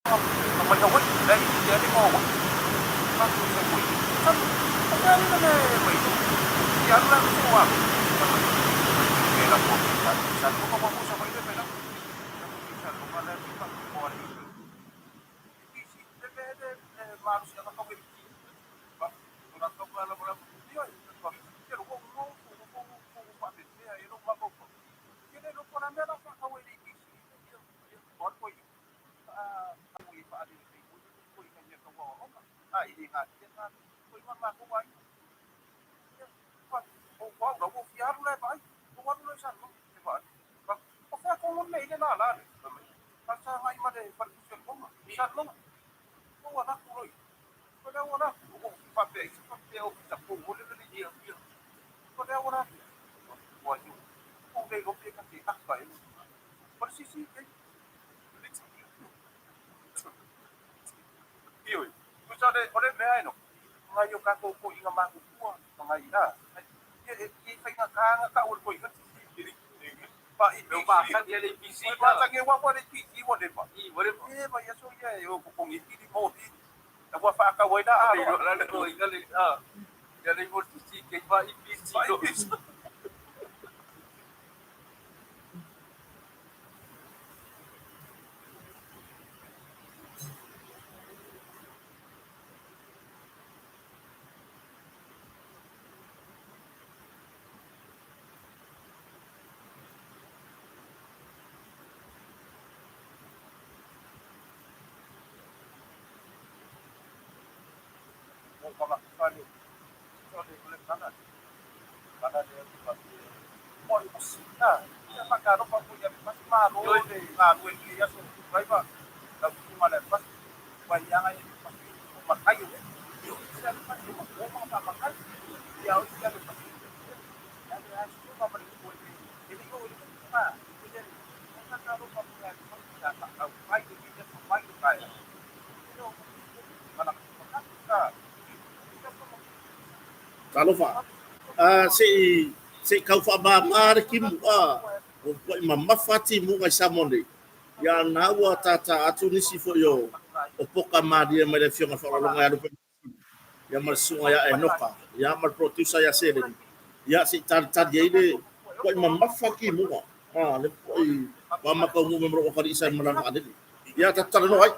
Mai Hawaii, la i te ane mo Hawaii. Matou sa koe i tanu. O mea le le mai no. I alu la so wa. Ke la ko sa sa ko ko ko sa mai le pela. Sa ko sa lo ma la pa ko ale i. I si le le le le ma lo si ka ko ki. Pa ko la ko la la yo pa ke lo ko ko ko ko ko pa te e lo ma ko ko. Ke le lo ko la me la pa ka we le i si. Ko ko i Ioe, tusa le, o le mea e no, ngai o kākou ko inga mākukua, ma ngai a, e, e, e whainga kānga ka ua ko inga pa i Leo māsani e le PC ka. Māsani e wawa le PC wa le pa. I wa le pa. E mai aso ia e o kokongi pili mō ti. Na ua whaakau ai la a. Le la le inga le a. Ia le mo ti ke pa i PC. Pa i PC. Talofa. Ah, se i se i kau whaamāmā le kimu a o po i mamafa timu ngai Samoa nei. Ia na ua tata atu nisi foi o o poka malie mai le afioga whaalolonga ia Lupe ia ma le susuga ia Enoka ia ma le producer ia Seleni ia se i talitali ai le po i mamafa kimuga a le po i wamaka umu me maro o kali isa i malanga alele ia tatu talanoa ai.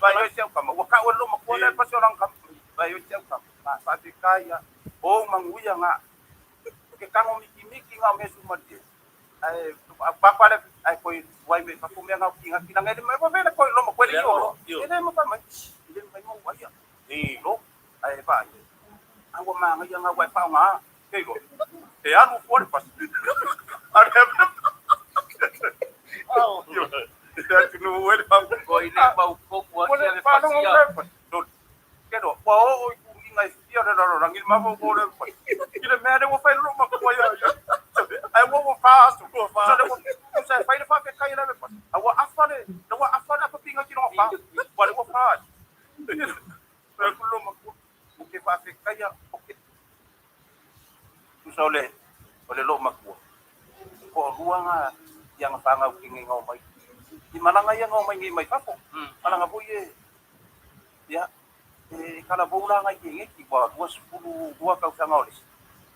Vai oi te au kama. Ua kau lo makua le pasi o lang kama. Vai oi te au kama. Ma whaafekai ia. O manguia ngā. Ke kango miki miki ngā me sumarie. Ai papa le ai koi wai me papu mea ngā kinga kinga ngele mai wa vele koi lo makua le olo. Ele ma pa mai. Ele mai mo wai ia. Lo ai vai. Awa manga ia ngā wai pao ngā. Kei go. E alu fo le pasi. Are Te atu nu ele pa. Ko ile mau kopu Ko a le le pa no pasia. le pa. No. Ke no, wa o i ku inga i fia le raro rangi ma mo ko le pa. I le mea le wa fai lo ma ko ia. Ai wa wa fa asu. Sa le wa sa fai le fa ke kai le pa. A wa afa le, le wa afa le pa pinga ki no fa. Wa le wa fa. Le ku lo ma ku. O ke fa ke kai ia o ke. Tu sa le o le lo ma ku. Ko ruanga ia nga whangau ki ngai ngau mai. I malanga ia ngau mai ngai mai fafo. Malanga po ie. Ia, e kala boula ngai ki ngai ki wa 22 kau sanga o lesi.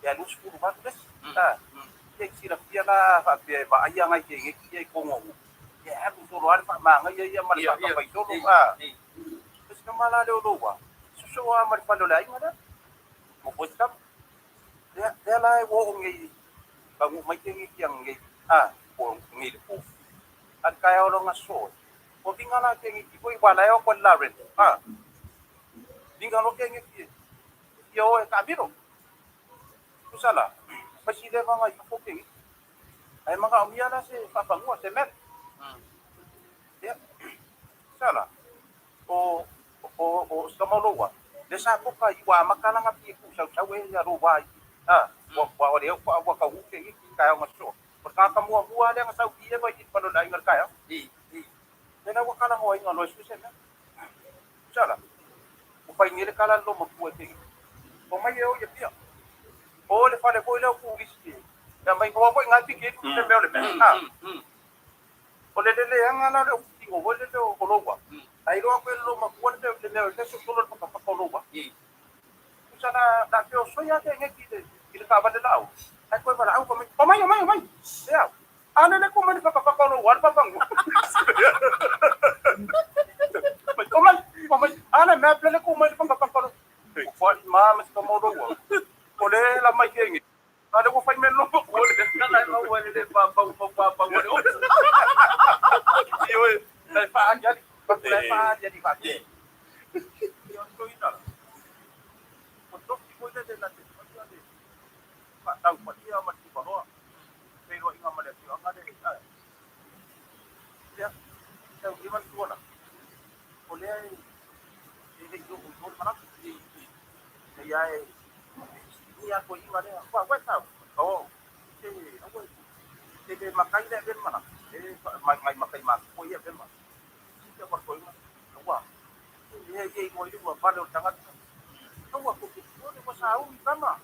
Ia 28 lesi. Ta. Ia sila fia la fa pe ba ia ngai ki ngai ki ia kongo. Ia alu solo ale fa ma ngai ia ma le fa fa solo a. Esi ka mala le o wa. Suso wa ma le fa le ai ngala. Mo ko tap. Lea lea la e wo o ngai ka ngu mai ke ngai ki ngai a ko ngai le po. An kai o longa so. O vinga la ke ngai ki ko i wala e o ko la ren. A. Vinga lo ke ngai ki. Ia o e ka miro. Kusala. Pasi le manga i ko ke ngai. Ai manga o mia la se whapangua se mep. Ia. Sala. O o o Samaloa. Le sa poka i wa makalanga pi ku sau sau e ia ro vai. Ah, wa wa o le wa wa ka uke i ki kai o ngaso. O ka ka mua mua le nga sau ki e vai ki pano la ingar kai. Le na wa kala ho inga lo su se na. Sala. O pai ngere kala lo ma ku e te. O mai e o ia pia. O le fale ko le ku listi. Ya mai ko ko ngai pi ke le meo le mea. Ah. O le le le anga la le o tingo o le le o lo wa. Ai roa koe lo ma ku le le meo le so solo le pa pa lo wa. Sana na te o soia te nge ki te ki le ka vale lau. Ai koe wala au ko mai. O mai o mai o mai. Ia. Ane le ko mai pa pa pa lo wa pa pa ngu. O mai o mai. Ane me ple le ko mai pa pa pa lo. O fa ma ma se mo ro wa. O le la mai ke nge. Ale ko fai me lo ko le. Kala mau wale le pa pa pa pa pa wale o. Io le fa anjali. Le fa anjali fa. Io ko ina. O to ki ko le la te fa le. Fa tau pa ia ma ti paroa. Pero inga ma le ti anga le. Ia. Tau i man tuona. O le ai e le yo o mana. Ia e ia ko inga le. Wa wa tau. O. Te awe. Te le makai le ben mana. E mai mai makai ma ko ia ben mana. Te pa ko inga. Wa. Ia ia i mo i wa vale o tangata. Awa ko ki ko le sa u kama.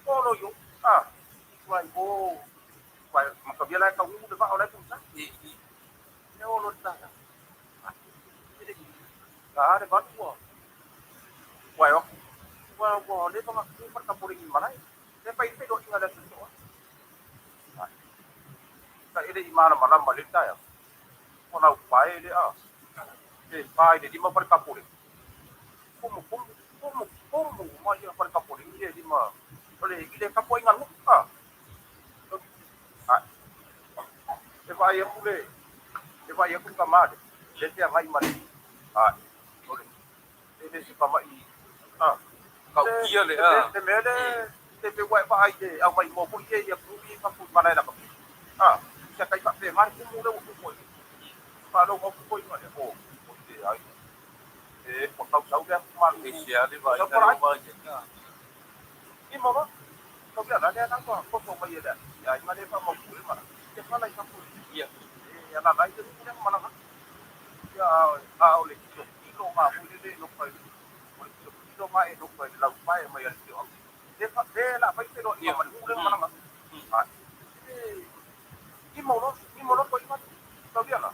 Ko lo yo. Ah. Wa o wa makabia ka u le va o le ku sa. Ne o lo ta. Ka re va tu. Wa yo. Wa wa le pa ku pa ka puri malai. Le pa i pe do inga le su. Ka ele i mana mana ma le ta ya. Ko na pa ele a. E pa ile di ma pa ka puri. Como como como como ma ia pa ka puri ile di ma. Ole ile ka po inga nu. Ah. Ah. E vai a pule. E vai a ku ka mare. Le te ngai mare. Ah. Ole. E le si pa mai. Ah. Kau kia le a. Te mea le te te wai wai te au mai mo po ie ia ku i pa ku mana la pa. Ah. Sia kai pa pe mare ku mu le ku ko. Pa lo ko ko inga le o. O te ai. E ko tau sau le ku ma E sia le vai ka vai ka. I mo ba. Ko bia la le na ko ko so mai le. Ya i ma le pa mo ku ma. Te pa la i ka ku. Ia. E ya la lai te ku le mana ka. Ya a o le kilo kilo ma hu le le no pa. O le kilo kilo ma e no pa le la pa e mai le kilo. Le pa le la pa te lo i ma ku le mana ka. Ah. I mo lo i mo lo ko i ma. Ka bia la.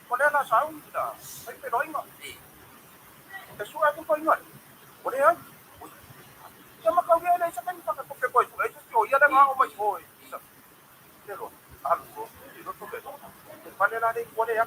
Ko le la sa u la. Ai pe lo inga. E su a ku ko inga. O le ai. Ia makau ia le sa kai pa ko pe ko e se o ia le nga o mai o e. Sa. Le lo. Alu ko. I lo to be. Te pale la le ko le ya.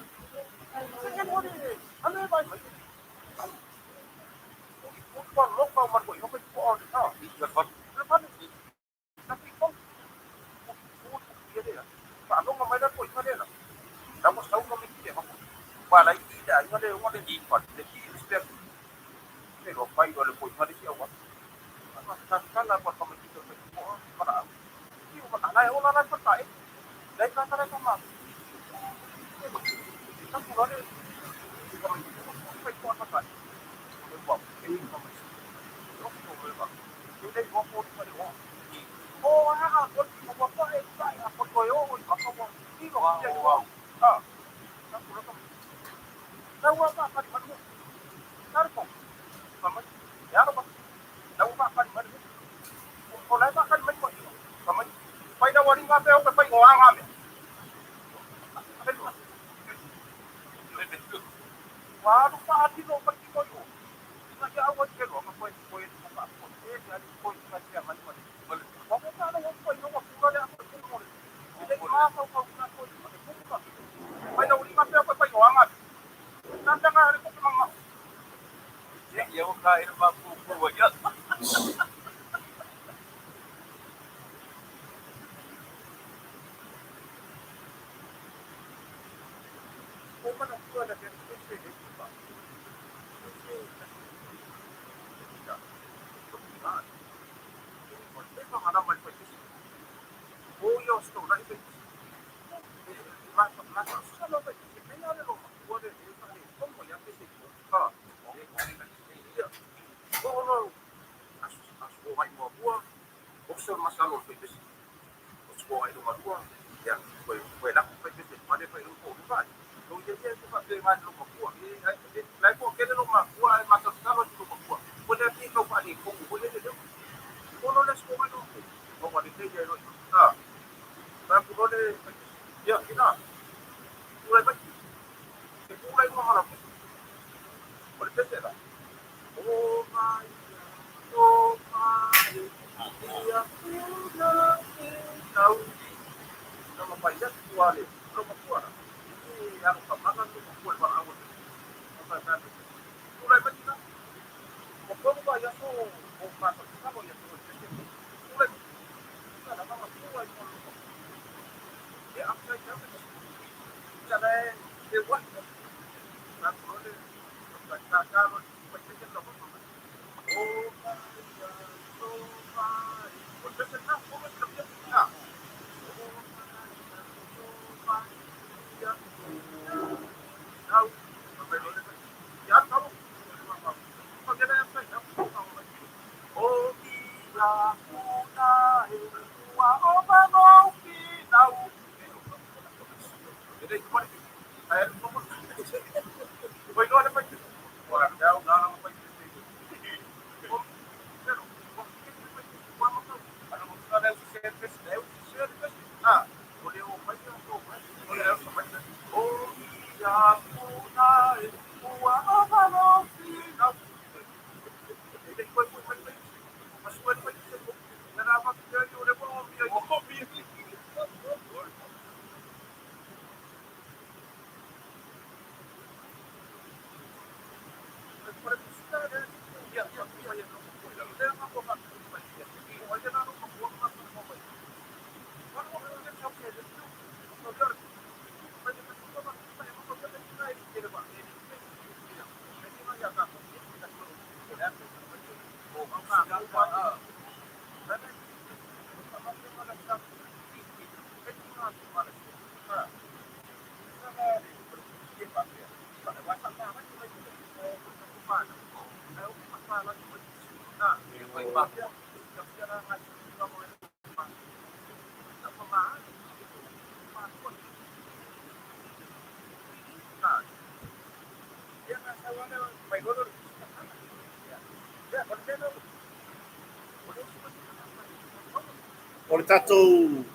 O le tatou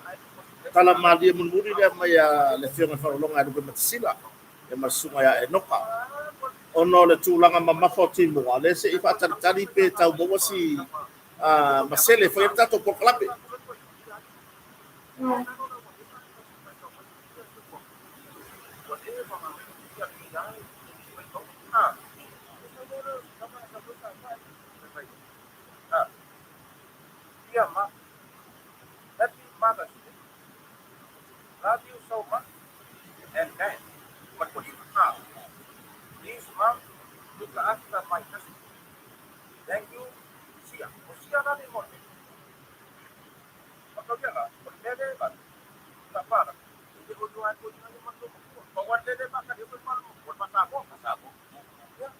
tala malie mulimuli lea mai a le Afioga i le Faaoloologa ia Lupematasila ma le Susuga ia Enoka ona o le tulaga mamafa o timuga, lea se i faatalitali pe tau maua si masele e fai ai le tatou polokalame. Father's Day. Love you so much and Dad, but for you now, please mom, look after my cousin. Thank you, Sia. O Sia la le mo le. Whakauia la, o le lele la, ta para. I te o tua ko inga ni mato mo. Pa wa lele ba ka le ko malo mo, pa sa mo, pa sa mo. Ya.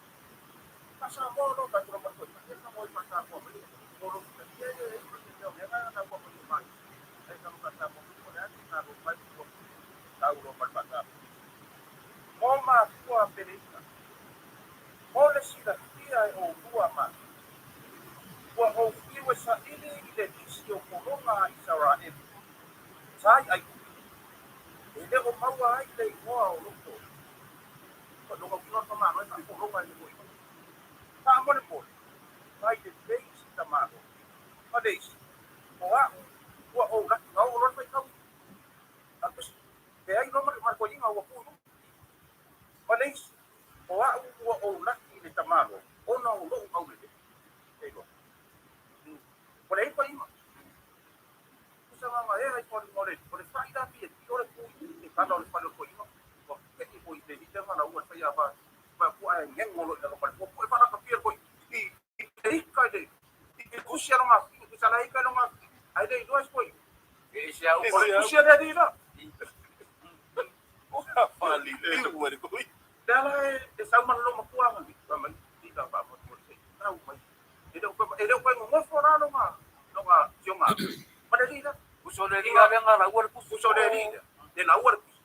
Pa sa mo lo ka ko mo ko. Ya ka mo pa sa mo. Ko lo ka ye ye ko te o ya ka na ko ko mai. Ai ka ka sa mo ko le ati na ro mai ko. Tau ro pa pa sa. Mo ma kua pereka. Mo le silafia e ou ma. Ua ou fiu e saili i le lisi o pologa a Isaraelu sa i Aigupito, e le o maua ai le igoa o lou tofi. Ua loga uiga o le tamaloa e faapologa i le moiga. Faamolemole, fai lelei i si tamaloa. Ma le isi, o a'u ua ou laki na oo loa le faitau a le pesi. Leai loa ma le koiga ua pu i luga. Ma le isi, o a'u ua ou laki i le tamaloa ona o lo'u aulelei. E iloa. Ua leai koiga. Kusa nga e ai ko le o le fai la pi e o le pu i kala o le fale o koiga. Ua keki ko i te hite nga la ua fai a va va ku ai ngengo lo ina ka ko e fana ka pia ko i i ika le i te kusi ala nga fi ku sala ika lo nga ai le iloa ko i E se au o le kusi ala ni la O ka fali le ua le koi. Le ala e sau man lo makua nga ni pa man i ka pa mo mo se tau mai e le ko e le ko ngofo la lo nga lo nga tionga ma le la Uso le ringa le ngala ua le pusu. Uso le ri le la ua le kusi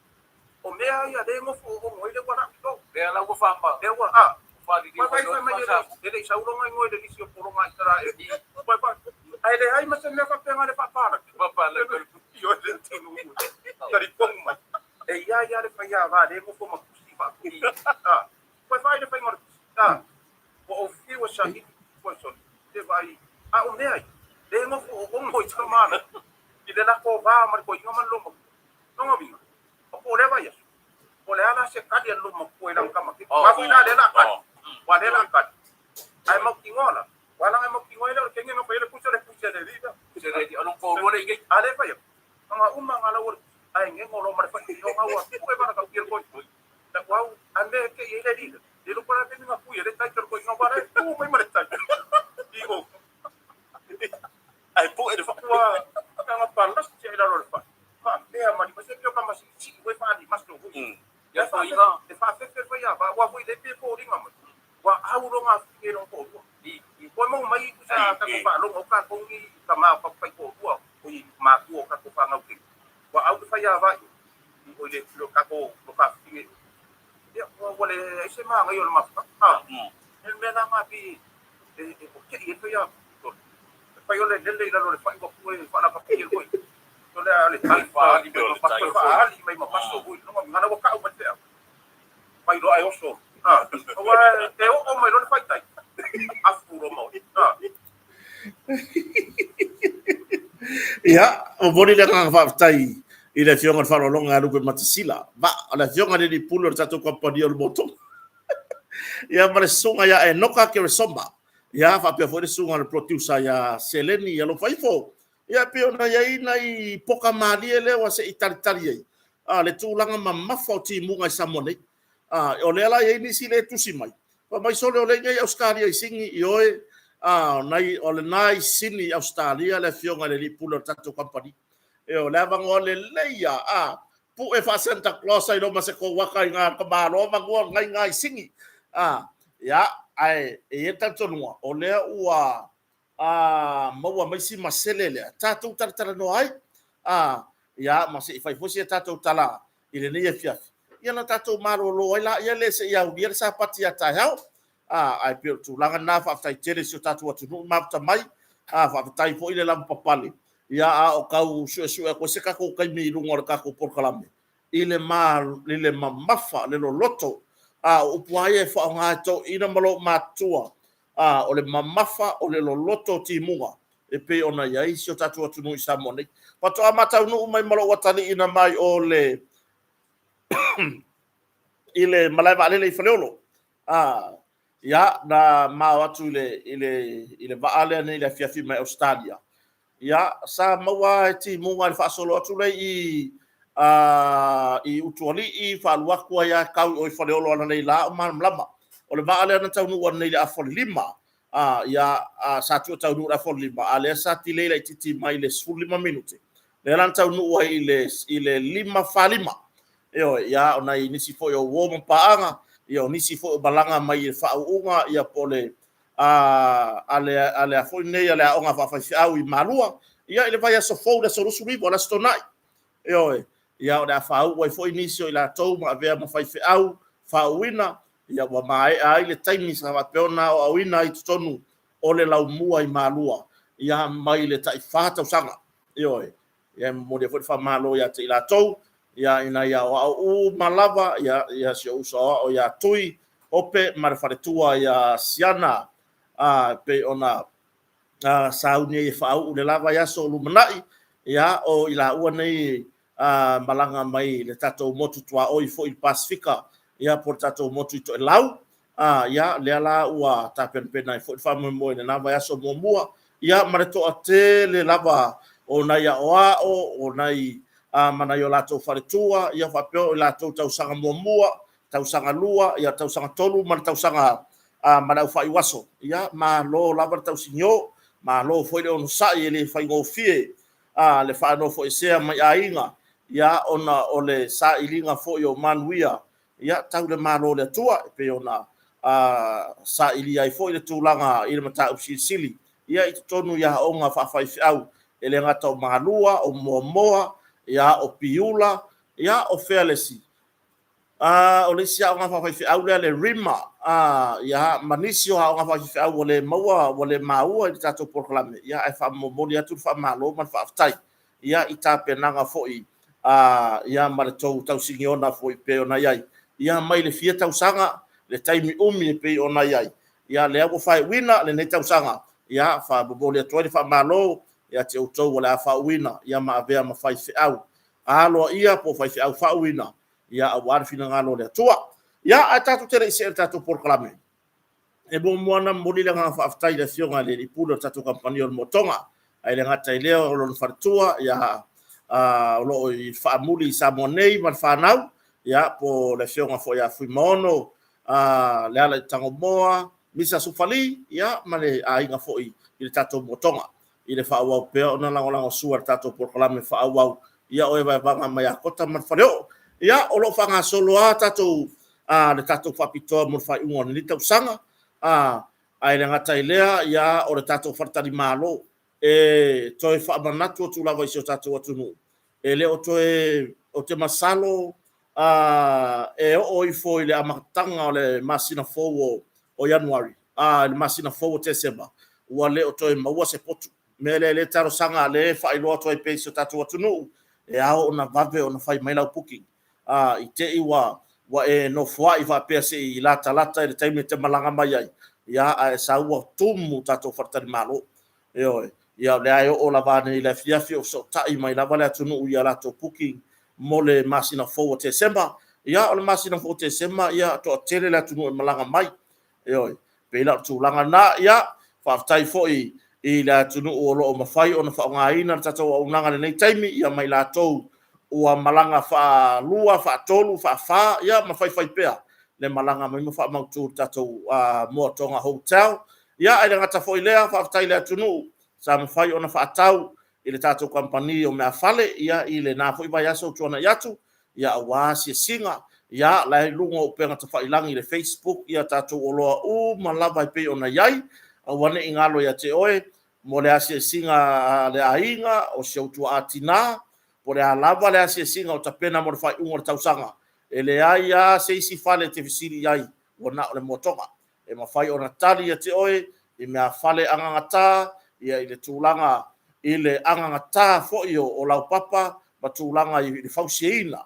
o mea ia le ngofo o ngoi le wala to Le ala ua whamba. Le ua a Whali Pai pai pai mai le le le sau longa ngoi le lisi o polonga i tara e. Pai pai. Ai le ai ma se mea whapenga le whapara. Papa le Io le tunu. Tari pong mai. E ia ia le whai a vā le ngofo ma kusi wha kusi. Ah. Pai pai le whai ngore kusi. Ah. O o whiu sa hiti koi son. Te vai. A o mea i. Le ngofo o ongo i tika mana. I le lako vā mari koi inga man loma. Nonga winga. O po le vai asu. O le ala se kali a loma kua i lang kama. Ma fui la le la kali. Wa le la kali. Ai mau kingola. Wa la ai mau kingola le kenge no le pusa le pusa le rida. Se le di along ko ua le inge. Ale pa yo. Nga uma nga la wor ai ngengo lo mare fa yo nga wa ku e bara ka kir ko. Da wa ande ke i le rida. Le lo para te nga pu le tai ko nga bara ku mai mare tai. Digo. Ai po e le fa. Ua nga palas che la lo fa. Fa pea mari ma se pio ka masi si we fa ni mas no. Ia ko inga. E fa fe fe fa ya ba wa foi le pe ko ringa mo. Wa au lo nga fi lo ko. I Ko mo mai ku sa ka ko fa lo ka ko ngi ka ma pa pa ko ua ko i ma ku ka ko fa ngau ki. Wa au fa ya va i o le lo ka ko lo ka fi. Ya wa wa le se ma ngai o ma fa. Ah. El me na ma pi e e o ke i fa ya. Fa yo le le le lo le fa ko ku e fa la ka pi ko. To le ale tai fa li ma pa fa ali mai ma paso hui no ngana wa ka u ma te. Mai lo ai oso. Ah, wa e o o mai lo le fai tai. Afu ro mau. Ah. Ia, o moni le agaga faafetai i le Afioga i le Faaaloaloga ia Lupe Matasila. Va, o le Afioga i le Alii Pule o le tatou kamupani o le Moto. Ia, ma le susuga ia Enoka Keresoma. Ia, faapea foi le susuga i le producer ia Seleni Alofaifo. Ia, e pei ona i ai nai poka malie lea ua se i talitali ai. A, le tulaga mamafa o timuga i Samoa nei. A, o lea la e i ai nisi le tusi mai. Fai mai sole o lea i Ausetalia i Sini, ioe, a, nai, o lena i Sini i Ausetalia le afioga i le alii pule o le tatou kamupani. E o le avanoa lelei ia, a, pu'e faa-Santa Claus ai loa ma se kouaka i ngā tamāloa manua o ngai ngā i Sini. A, ia, ae e i ai le talitonuga, o lea ua, a, maua mai si masele lea, tatou talatalanoa ai, a, ia, ma se i fai foi si a tatou tala i lenei afiafi, ia na tatou malolo ai laia lea seia aulia le Sapati ia taeao. A, ae pei o le tulaga lena, faafetai tele i si o tatou atunuu i mafuta mai, a, faafetai foi le lavapapale, ia, a o tau suesue atu ai se tatou taimi i luga o le tatou polokalame, i le ma, i le mamafa, le loloto, a, o upu lava ia e faaaoga e toeaiina ma lou matutua, a, o le mamafa, o le loloto o timuga, e pei ona i ai si o tatou atunuu i Samoa nei. Faatoa ma taunuu mai ma lou atalii na mai o le i le malae vaalele i Faleolo. A, ia, na mao atu i le, i le, i le vaa lea nei i le afiafi mai Australia. Ia, sa maua e timuga i le faasolo atu lea i i Utualii, faalu atu ai lava tau i o i Faleolo ananei la o malamalama. O le vaa lea na taunuu ananei i le afa o le 5, ia, sa tuu e taunuu i le afa o le 5, a o lea sa delay laitiiti mai le 15 minute, lea la na taunuu ai i le 5:45. Ioe, ia, o nai nisi foi o uo ma paaga, ia o nisi foi o malaga mai i faauuga, ia po o le a le a foi nei a le aoga faafaifeau i Malua, ia i le vaiaso fou i le aso 29 o le Aso Toonai. Ioe, ia o le a faauu ai foi nisi o i latou ma avea ma faifeau faauuina, ia ua maea ai le taimi sa faapea ona aoaoina ai i totonu o le laumua i Malua, ia mai le tai 4 tausaga. Ioe, ia e momoli ai foi le faamalo ia te i latou, ia ina ia aoao uma lava ia, ia si ou uso aoao ia Tui Ope ma le faletua ia Siana, a pei ona sauni ai e faauu le la vaiaso o lumanai, ia o i laua nei malaga mai le tatou motu tuaoi foi i le Pasefika, ia po o le tatou motu i Toelau. Ia lea la ua tapenapena ai foi le faamoemoe i lena vaiaso muamua, ia ma le toatele lava o nai aoao o nai ma nai o latou faletua, ia faapea o latou tausaga muamua, tausaga lua, ia tausaga tolu ma le tausaga ma le aufaiuaso. Ia malo lava le tausinio, malo foi le onosai, e le faigofie le faanofoesea mai aiga, ia ona o le sailiga foi o manuia, ia tau le Malo o le Atua, e pei ona sailia ai foi le tulaga i le mataupu silisili, ia i totonu i aoga faafaifeau, e le gata o Malua, o Moamoa, ia o Piula, ia o fea le isi? O le isi aoga faafaifeau lea le Rima, ia ma nisi o aoga faafaifeau ua le maua, ua le maua i le tatou polokalame, ia ae faamomoli atu le faamalo ma le faafetai, ia i tapenaga foi ia ma le tou tausigiona foi pei ona i ai, ia mai le fia tausaga, le taimi umi e pei ona i ai, ia lea ua faaiuina lenei tausaga, ia faamomoli atu ai le faamalo ia te outou o le a faauuina, ia ma avea ma faifeau aloaia po o faifeau faauuina, ia aua le finagalo o le Atua. Ia, ae tatou te le i see i le tatou polokalame, e muamua ona momoli le agaga faafetai i le Afioga i le Alii Pule o le tatou Kamupani o le Motoga, ae le gata i lea o lona faletua, ia, o lo o i faamuli i Samoa nei ma le fanau, ia, po o le Afioga foi ia Fuimaono, Leala i Tagomoa, Misa Sufali, ia, ma le aiga foi i le tatou Motoga, i le faaauau pea ona lagolagosua i le tatou polokalame faaauau, ia o e vaevaga mai ia Kota ma le Faleoo. Ia, o lo o faagasolo lava tatou, le tatou faapitoa mo le faaiuga o lenei tausaga, ae le gata i lea, ia, o le tatou faletalimalo e toe faamanatu atu lava i si o tatou atunuu, e le o toe, ou te masalo e oo ifo i le amataga o le masina fou o Ianuari, i le masina fou o Tesema, ua le o toe maua se potu. O le mea lea, lea e talosaga, lea e faailoa atu ai pea i si o tatou atunuu, e ao ona vave ona fai mai lau booking, i te i ua e nofoai faapea se i latalata i le taimi e te malaga mai ai, ia, ae sau ua tumu tatou faletalimalo. Ioe, ia o lea e oo lava nei i le afiafi o fesootai mai lava le atunuu i a latou booking mo le masina fou o Tesema. Ia o le masina fou o Tesema, ia toatele le atunuu e malaga mai. Ioe, pei la o le tulaga lena. Ia, faafetai foi i le atunuu o lo o mafai ona faaaogaina le tatou auaunaga i lenei taimi, ia ma i latou ua malaga faalua, faatolu, faafa, ia ma faifai pea le malaga mai ma faamautu le tatou Moatoga Hotel. Ia, ae le gata foi i lea, faafetai i le atunuu sa mafai ona faatau i le tatou kamupani o meafale, ia, i lena foi vaiaso ua tuanai atu, ia, aua asiasiga, ia, la e i luga o upega tafailagi i le Facebook, ia tatou oloa uma lava e pei ona i ai, aua ne i galo ia te oe mo le asiasiga a le aiga, o si ou tuaa tinã, po o le a lava le asiasiga o tapena mo le faaiuga o le tausaga, e leai lava se isi fale e te fesili i ai, ua na o le Moatoga. E mafai ona tali ia te oe i meafale agagata, ia i le tulaga i le agagata foi o laupapa ma tulaga i le fausiaina,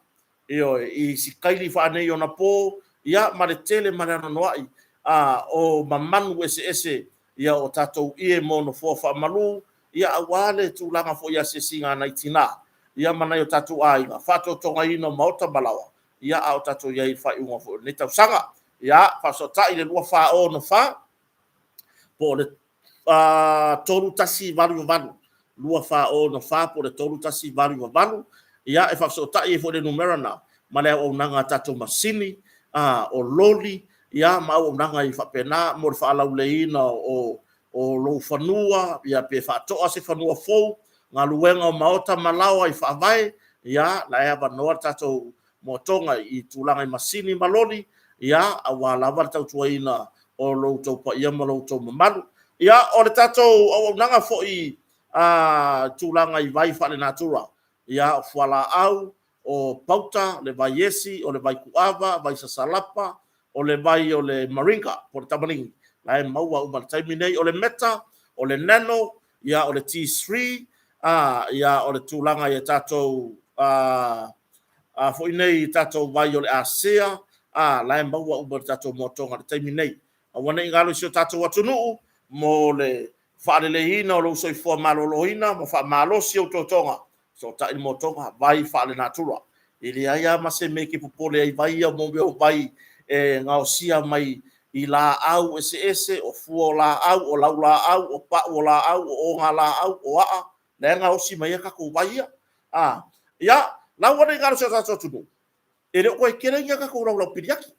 ioe, i sikaili faaneionapo, ia ma le tele ma le anoanoai o mamanu eseese, ia o tatou ie mo nofoa faamalu, ia aua le tulaga foi i asiasiga a nai tina, ia ma nai o tatou aiga, faatotogaina o maota ma laoa, ia a o tatou i ai i le faaiuga foi o lenei tausaga. Ia, faasootai i le 24 po o le 3188. 2464 po o le 3188, ia, e faafesootai ai foi i le numera lena ma le auaunaga a tatou masini, o loli, ia, ma auaunaga faapena mo le faalauleiina o lou fanua, ia, pe faatoa se fanua fou, galuega o maota ma laoa i faavae, ia, la e avanoa le tatou moatoga i tulaga i masini ma loli, ia, aua lava le tautuaina o lo outou paia ma lo outou mamalu. Ia, o le tatou auaunaga foi a tulaga i vai faalenatura, ia, o fualaau, o pauta, le vai esi, o le vai kuava, vai sasalapa, o le vai o le maringa po o le tamaligi, la e maua uma i le taimi nei. O le meta, o le nano, ia, o le T3, ia, o le tulaga i tatou foi nei tatou vai o le asea, la e maua uma i le tatou moatoga i le taimi nei. Aua ne i galo i si o tatou atunuu mo le faaleleiina o lou soifua maloloina ma faamalosi ou totoga, fesootai le motoga vai faalenatura. E leai lava ma se mea e te popole ai i vai ia, mo mea o vai e gaosia mai i laau eseese, o fua o laau, o laulaau, o pau o laau, o ogalaau, o aa, la e gaosi mai ai tatou vai ia. Ia, la ua le galo i si o tatou atunuu, e le o toe tele ni a tatou laulau piliati.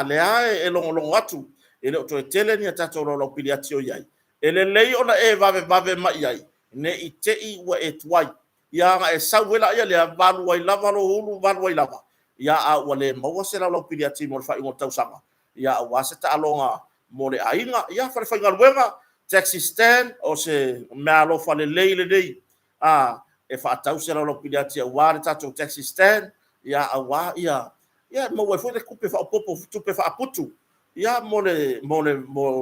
Lea e logologo atu, e le o toe tele ni a tatou laulau piliati o i ai. E lelei ona e vavevave mai i ai, ne i te i ua e tuai. Ia ona e sau ai lea lea, valu ai lava lou ulu, valu ai lava. Ia, a ua le maua se laulau piliati mo le faaiuga o le tausaga, ia aua se taaloga mo le aiga. Ia, falefaigaluega, taxi stand, o se meaalofa lelei lenei e faatau se laulau piliati aua le tatou taxi stand, ia aua ia ia maua ai foi le tupe faaopoopo, tupe faaputu, ia mo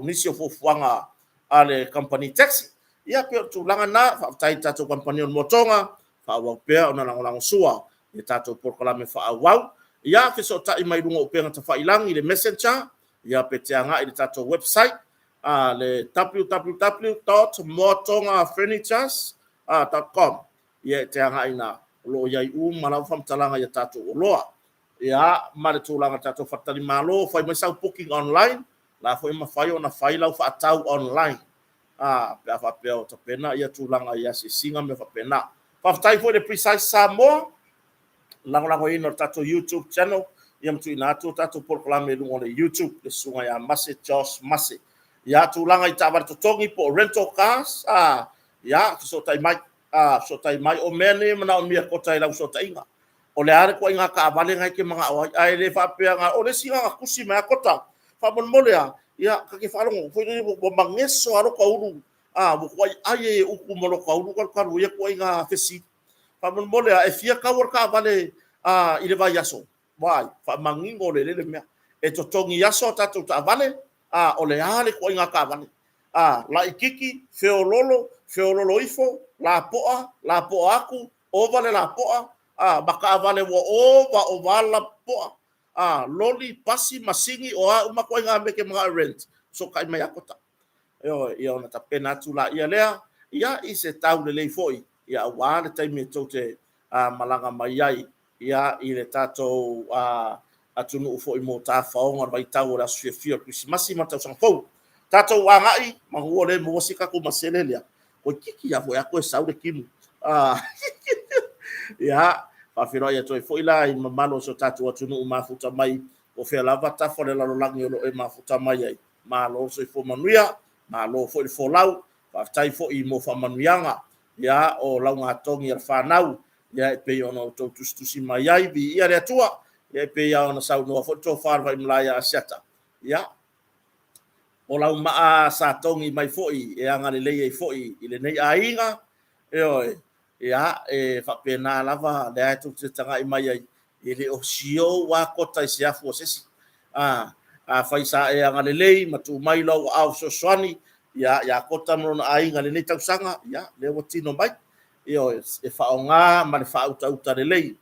nisi o fuafuaga a le kamupani taxi. Ia pei o le tulaga lena. Faafetai i le tatou kamupani o le Motoga, faaauau pea ona lagolagosua i tatou polokalame faaauau. Ia fesootai mai luga o upega tafailagi i le Messenger, ia pe te agai i le tatou website le www.moatogafurnitures.com, ia e te agai ina o lo o i ai uma lava faamatalaga i a tatou oloa. Ia, ma le tulaga tatou faletalimalo, fai mai sau booking online, la foi e mafai ona fai lau faatau online pe a faapea o tapena ia tulaga i asiasiga ma mea faapena. Faafetai foi i le Precise Samoa, lagolagoina o le tatou YouTube channel, ia ma tuuina atu o tatou polokalame i luga o le YouTube, le susuga ia Mase Josh Mase. Ia, tulaga i taavale totogi po o rental cars, ia, fesootai mai, fesootai mai. O mea nei e manaomia kota i lau fesootaiga. O le a le ituaiga taavale na e te manao ai, ae le faapea na o le isi na tusi mai a kota. Faamolemole a, ia, ta te faalogo foi lele ua mageso a lota ulu, ua tuai ai e upu ma lota ulu talu talu ia ituaiga fesili. Faamolemole a, e fia tau o le taavale i le vaiaso? Vaai, faamanino lelei le mea. E totogi aso a tatou taavale, o le a le ituaiga taavale? Laititi, feololo, feololo ifo, lapoa, lapoa atu, ova le lapoa, ma taavale ua ova ova lapoa, loli, pasi, masini, o a uma ituaiga mea e te manao e rent, fesootai mai ia Kota. Ia ona tapena atu laia lea, ia i se tau lelei foi, ia aua le taimi e tou te malaga mai ai, ia i le tatou atunuu foi mo tafaoga o le vaitau o le aso fiafia o le Kerisimasi ma le tausaga fou. Tatou agai, manu o lea e maua si tatou masele lea, toeitiiti lava foi a toe sau le timu. Ia, faafeiloai atu ai foi la i le mamalu o si o tatou atunuu mafuta mai, po o fea lava tafa o le lalolagi o lo o e mafuta mai ai. Malo le soifua manuia, malo foi le folau, faafetai foi mo faamanuiaga, ia, o laugatogi a le fanau, ia e pei ona outou tusitusi mai ai, viia le Atua, ia e pei lava ona saunoa foi le tofa a le Vaimalae ia Asiata, ia, o lau maa sa togi mai foi e agalelei ai foi i lenei aiga, ioe, ia, e faapena lava lea e tou te tagai mai ai, e le o siou lava kota i se afu o se isi. Afai sa e agalelei ma tuu mai lou aao fesoasoani ia ia Kota ma lona aiga i lenei tausaga, ia, lea ua tino mai. Ioe, e faaaoga ma le faautauta lelei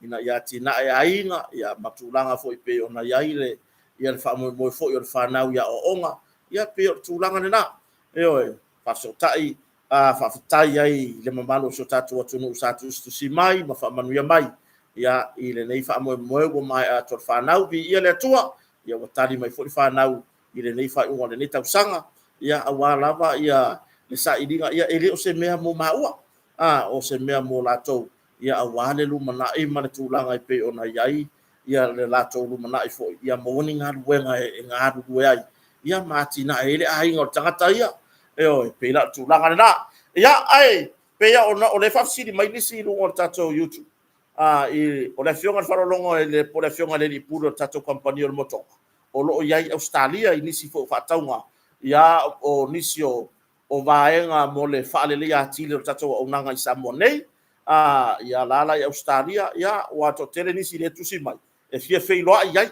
ina ia atinae aiga, ia, ma tulaga foi pei ona i ai le ia le faamoemoe foi o le fanau i aoaoga, ia pei o le tulaga lena. Ioe, faafesootai, faafetai ai i le mamalu o si o tatou atunuu sa tusitusi mai ma faamanuia mai, ia, i lenei faamoemoe ua maea atu o le fanau, viia le Atua, ia ua tali mai foi le fanau i lenei faaiuga o lenei tausaga, ia aua lava ia le sailiga, ia e le o se mea mo maua. a o se mea mo latou, ia aua le lumanai ma le tulaga e pei ona i ai ia le latou lumanai foi, ia maua ni galuega e galulue ai, ia ma atinae ai le aiga o le tagata ia. Ioe, e pei la o le tulaga lena. Ia, ae pei ona o lea e faafesili mai nisi i luga o le tatou YouTube, a, i, o le afioga i le faaaloaloga i le, po o le afioga i le alii pule o le tatou kamupani o le motoka, o lo o i ai i Ausetalia i nisi foi o faatauga, ia, o nisi o, o vaega mo le faaleleia atili o le tatou auaunaga i Samoa nei, a, ia la la i Ausetalia, ia, ua toatele nisi lea e tusi mai, e fia feiloai ai,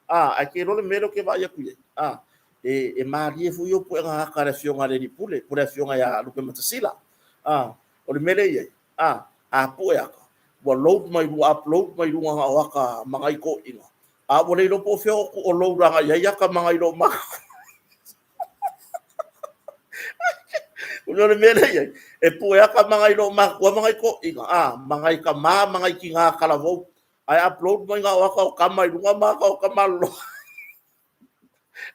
a, ae te iloa le mea lea ou te vaai atu i ai, a, e, e malie foi ia puega ata a le afioga i le alii pule, po o le afioga ia Lupematasila, a, o le mea lea e i ai, a, a pue ata, ua load mai, ua upload mai luga na o ata ma nai toeaiina, a ua le iloa po o fea o load agai i ai ata ma nai lomaka. O le mea lea i ai, e pue ata ma nai loomatua ma nai toeaiina, a, ma nai tama ma nai tina talavou, ae upload mai na o ata o tama i luga ma ata o tamalolo.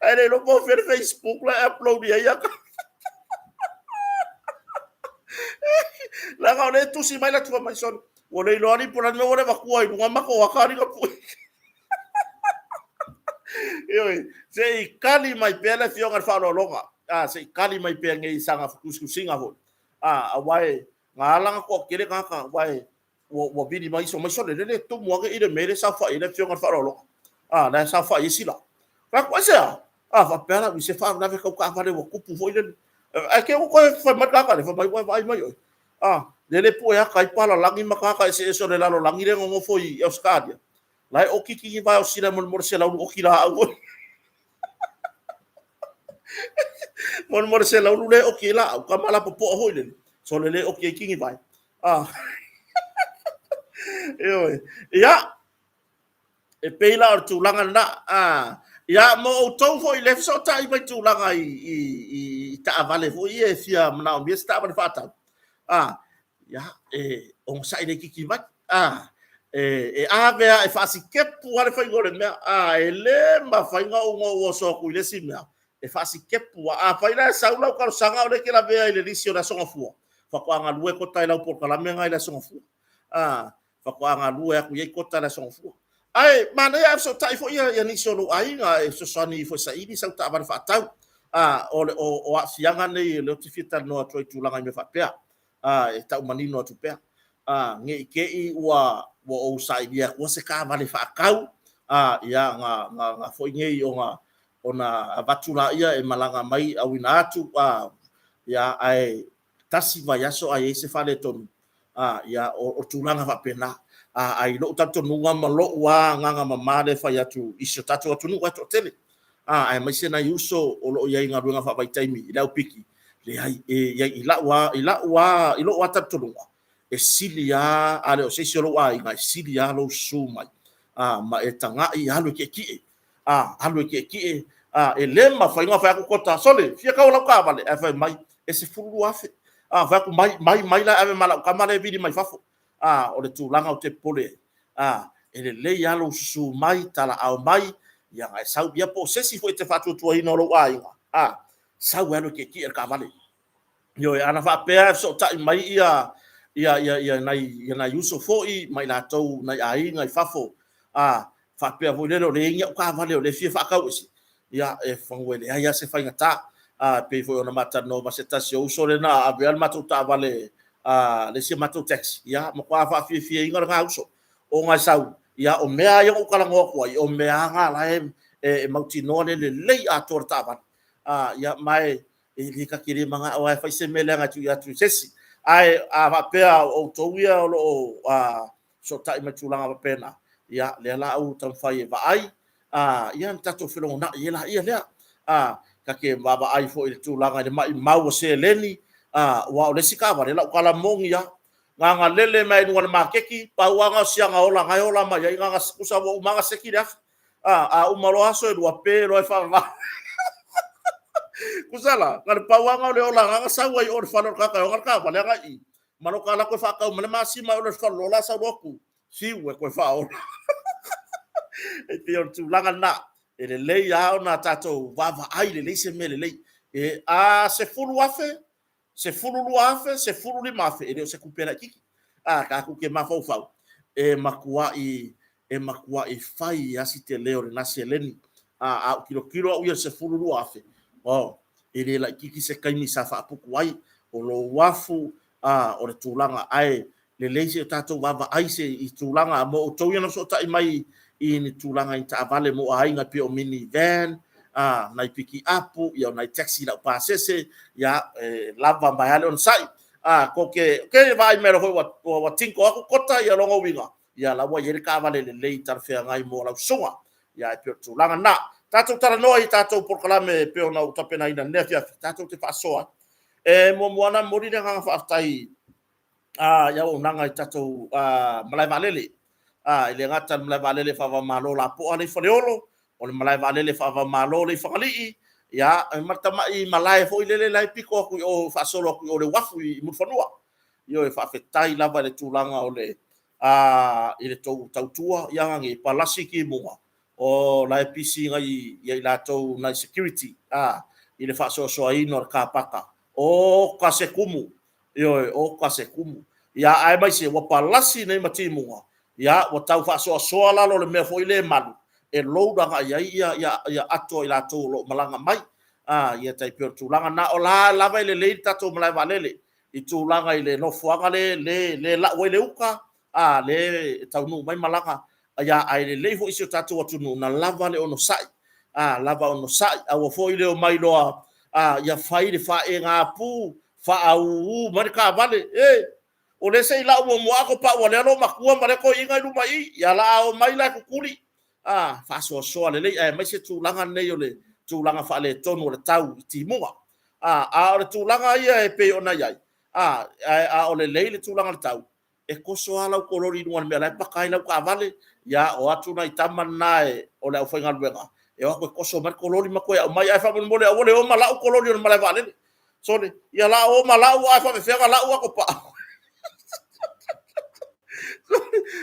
Ae le iloa po o fea le Facebook la e upload i ai ata. Leaga o lea e tusi mai la tua mai solo. Ua le iloa ni po o le a le mea ua le avatua i luga ma ko ata alii na pue. Ioe, se i kali mai pea le afioga i le faaaloaloga. A, se i kali mai pea nei i sana tusitusiga foi. A, aua e na ala ona toatele tagata, aua e ua, ua vili mai iso mai sole lele tumu ake i le mea le saofai ai le afioga i le faaaloaloga. A, la e saofai ai sila. Fai atu, aisea? A, faapea la, i se faalavelave tau taavale ua tupu foi lele. Ae te i ua toe fai mai le tagata lea, fai mai ua e vaai mai oe. A, lele pue ata ai palalagi ma tagata eseese o le lalolagi lea e nonofo i Ausetalia. La e oki kini vae o sila molemole selaulu oki laau foi. Molemole selaulu le oki ai laau, kama la popoa foi lele. So le le oki ai kini vae. Ah. Ioe. Ia, e pei la o le tulaga lena. Ah. Ia, mo outou foi le fesootai mai tulaga i, i, i, i taavale foi ia e fia manaomia se taavale faatau. Ah. Ia, e onosai laitiiti mai. A, e, e ave a e faasikepu lava le faiga o le mea. A, e le mafai ona ou ona ou oso atu i le isi mea. E faasikepu lava. Afai la e sau lau talosaga o lea e te lavea i le lisi o le Aso Gafua, faatoa galue kota i lau polokalame lena i le Aso Gafua. A, faatoa galue atu i ai kota i le Aso Gafua. Ae manaia ae fesootai foi ia, ia nisi o lou aiga e fesoasoani ifo e saili sau taavale faatau. A, o, le, o, o aafiaga nei o lea ou te fia talanoa atu ai i tulaga i mea faapea. A, e tau manino atu pea. A, ne i te i ua, ua ou sailia atua se taavale faatau, a, ia, na, na, na foi nei ona, ona avatu laia e malaga mai auina atu, a, ia, ae tasi vaiaso a i ai se faaletonu, a, ia, o, o tulaga faapena. A, ae i lou talitonuga ma lou lava agaga mama lea e fai atu i si o tatou atunuu ae toatele, a, aemaise nai uso o lo o i ai i galuega faavaitaimi i le aupiki, leai, e i ai i lau lava, i lau lava, i lou lava talitonuga, e sili lava, a le o se isi o lou aiga, e sili lava lou susu mai, a, ma e tagai, alu e tietie, a, alu e tietie, a, e le mafai ona fai atu kota, sole, fia tau o lau taavale, ae fai mai, e 12,000, a, fai atu, mai, mai, mai la e ave ma lau tama lea e vili mai fafo, a, o le tulaga ou te popole ai, a, e lelei lava lou susu mai, talaau mai, ia na e sau, ia po o se isi foi e te faatuatuaina o lou aiga, a, sau e alu e tietie le taavale. Ioe, ana faapea e fesootai mai ia, ia, ia, ia, nai, ia nai uso foi ma i latou, nai aiga i fafo, a, faapea foi lele o lea e i ai ni au taavale o lea e fia faatau ese, ia, e fanu e leai lava se faigata. A, e pei foi ona ma talanoa ma se tasi o uso lea na avea le matou taavale, a, le isi a matou taxi, ia, matua faafiafiaina lena uso. Ona e sau, ia, o mea lava ia na ou talanoa atu ai, o mea lava na la e, e mautinoa le lelei atoa o le taavale. A, ia, ma e, e le ta te le manao lava e fai se mea leaga e tuu atu i se isi. Ae a faapea o outou ia o lo o, a, fesootai mai tulaga faapena, ia, lea la au taumafai e vaai, a, ia na tatou felogonai ai laia lea. A, ta te vaavaai foi i le tulaga i le maimau o seleni, a, aua o le isi taavale, lau tala moni lava, na ona lele mai luga o le maketi, pau lava na o siaga ola na e ola mai ai, na ona tusa ua uma lava ona seki le afi. A, a uma loa aso e lua, pe loa e faavavau. Tusa la, na o le pau lava na o le olaga na sau ai i o i le fale o le tagata e ona le taavale agai i i. Ma lo ka latou e faatau mai le masima e ola i le fale lola sau loa tu, fiu e toe faaola. E pei o le tulaga lena. E lelei lava ona tatou vaavaai lelei se mea lelei. E, a 10,000, 12,000, 15,000, e le o se tupe laitiiti. A, tatou te mafaufau, e matuai, e matuai fai lava si tele o lena seleni. A, a ou tilotilo au ia i le 12,000, oh, e le laitiiti se taimi sa faaputu ai, o lou uafu, a, o le tulaga, ae lelei se i o tatou vaavaai se i tulaga mo outou ia na fesootai mai i ni tulaga i taavale mo aiga e pei o mini van, a, nai pikiapu, ia o nai taxi laupasese, ia, e lava mai lava le onosai. A, ko ke, ke vaai mai loa foi ua, ua tinko atu kota ia lona uiga, ia la ua i ai le taavale lelei talafeagai mo lau susuga. Ia e pei o le tulaga lena. Tatou talanoa i tatou polokalame e pei ona ou tapenaina i lenei afiafi, tatou te faasoa ai. E muamua lava ona momoli le agaga faafetai i auaunaga i tatou malae vaalele. E le gata i le malae vaalele faava-o-Malo lapoa lea i Faleolo, o le malae vaalele faava-o-Malo lea i Fagalii, ia, ma le tamai malae foi lele la e pito atu i o faasolo atu i o i le uafu i Mulifanua. Ioe, faafetai lava i le tulaga o le i le tou tautua, ia e palasi timuga, o la e pisi nai ia i latou nai security i le faasoasoaina o le car paka. Oka se kumu, ioe, oka se kumu. Ia aemaise ua palasi nei ma timuga, ia ua tau faasoasoa lalo o le mea foi lea e malu e load agai ai ia ia ia ato a i latou o lo o malaga mai. Ia tai pei o le tulaga lena. O la lava e lelei le tatou malae vaalele i tulaga i le nofoaga le le le lau ai le uta, a le e taunuu mai malaga, ia ae lelei foi si o tatou atunuu na lava le onosai, a lava onosai, aua foi le omai loa a ia fai le faegapū, faaūū mai le taavale, e o lea se i lau muamua ato pau a lea loomatua ma lea toeaina i luma i i, ia la omai la e tutuli, a faasoasoa lelei, aemaise tulaga nei o le tulaga faaletonu o le tau i timuga. A, a o le tulaga ia e pei ona i ai, a, a o lelei le tulaga o le tau, e toso lava lau kololi i luga o le mea la e paka ai lau taavale, ia o atu nai tama na e, o le aufaigaluega, e o atu e toso mai le kololi ma toe aumai. Ae faamolemole aua le o ma lau kololi o le malae vaalele. Sole, ia la o ma lau ae faapefea ona lau ato pau.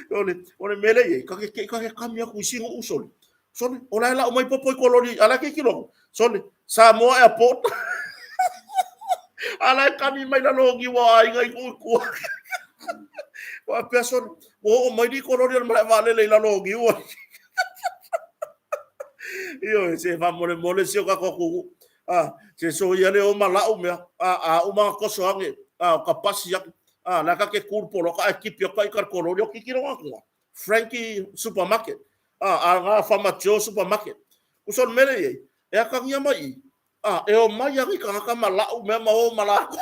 Sole, o le mea lea e i ai, ta te te i ta te kami atu i sina uso. Sole, o la e lau mai popo i kololi, a la e tilotilo atu. Sole, Samoa Airport. A la e kami mai lalo o niu o aiga i nuu i tua. Faapea sole, ua oo mai ni kololi o le malae vaalele i lalo o niu. Ioe, se faamolemole si o tatou atunuu. A, se soia le o ma lau mea. A, a uma ona toso ane, a, o ka pasi atu. A, la ka te tu le poloka ae tipi atu ita i le kololi o tilotilo atu. Frankie Supermarket. A, a na Farmer Joe Supermarket. Uso le mea lea i ai, e atagia mai i, a, e omai lava ni tagata ma lau mea ma o ma latou.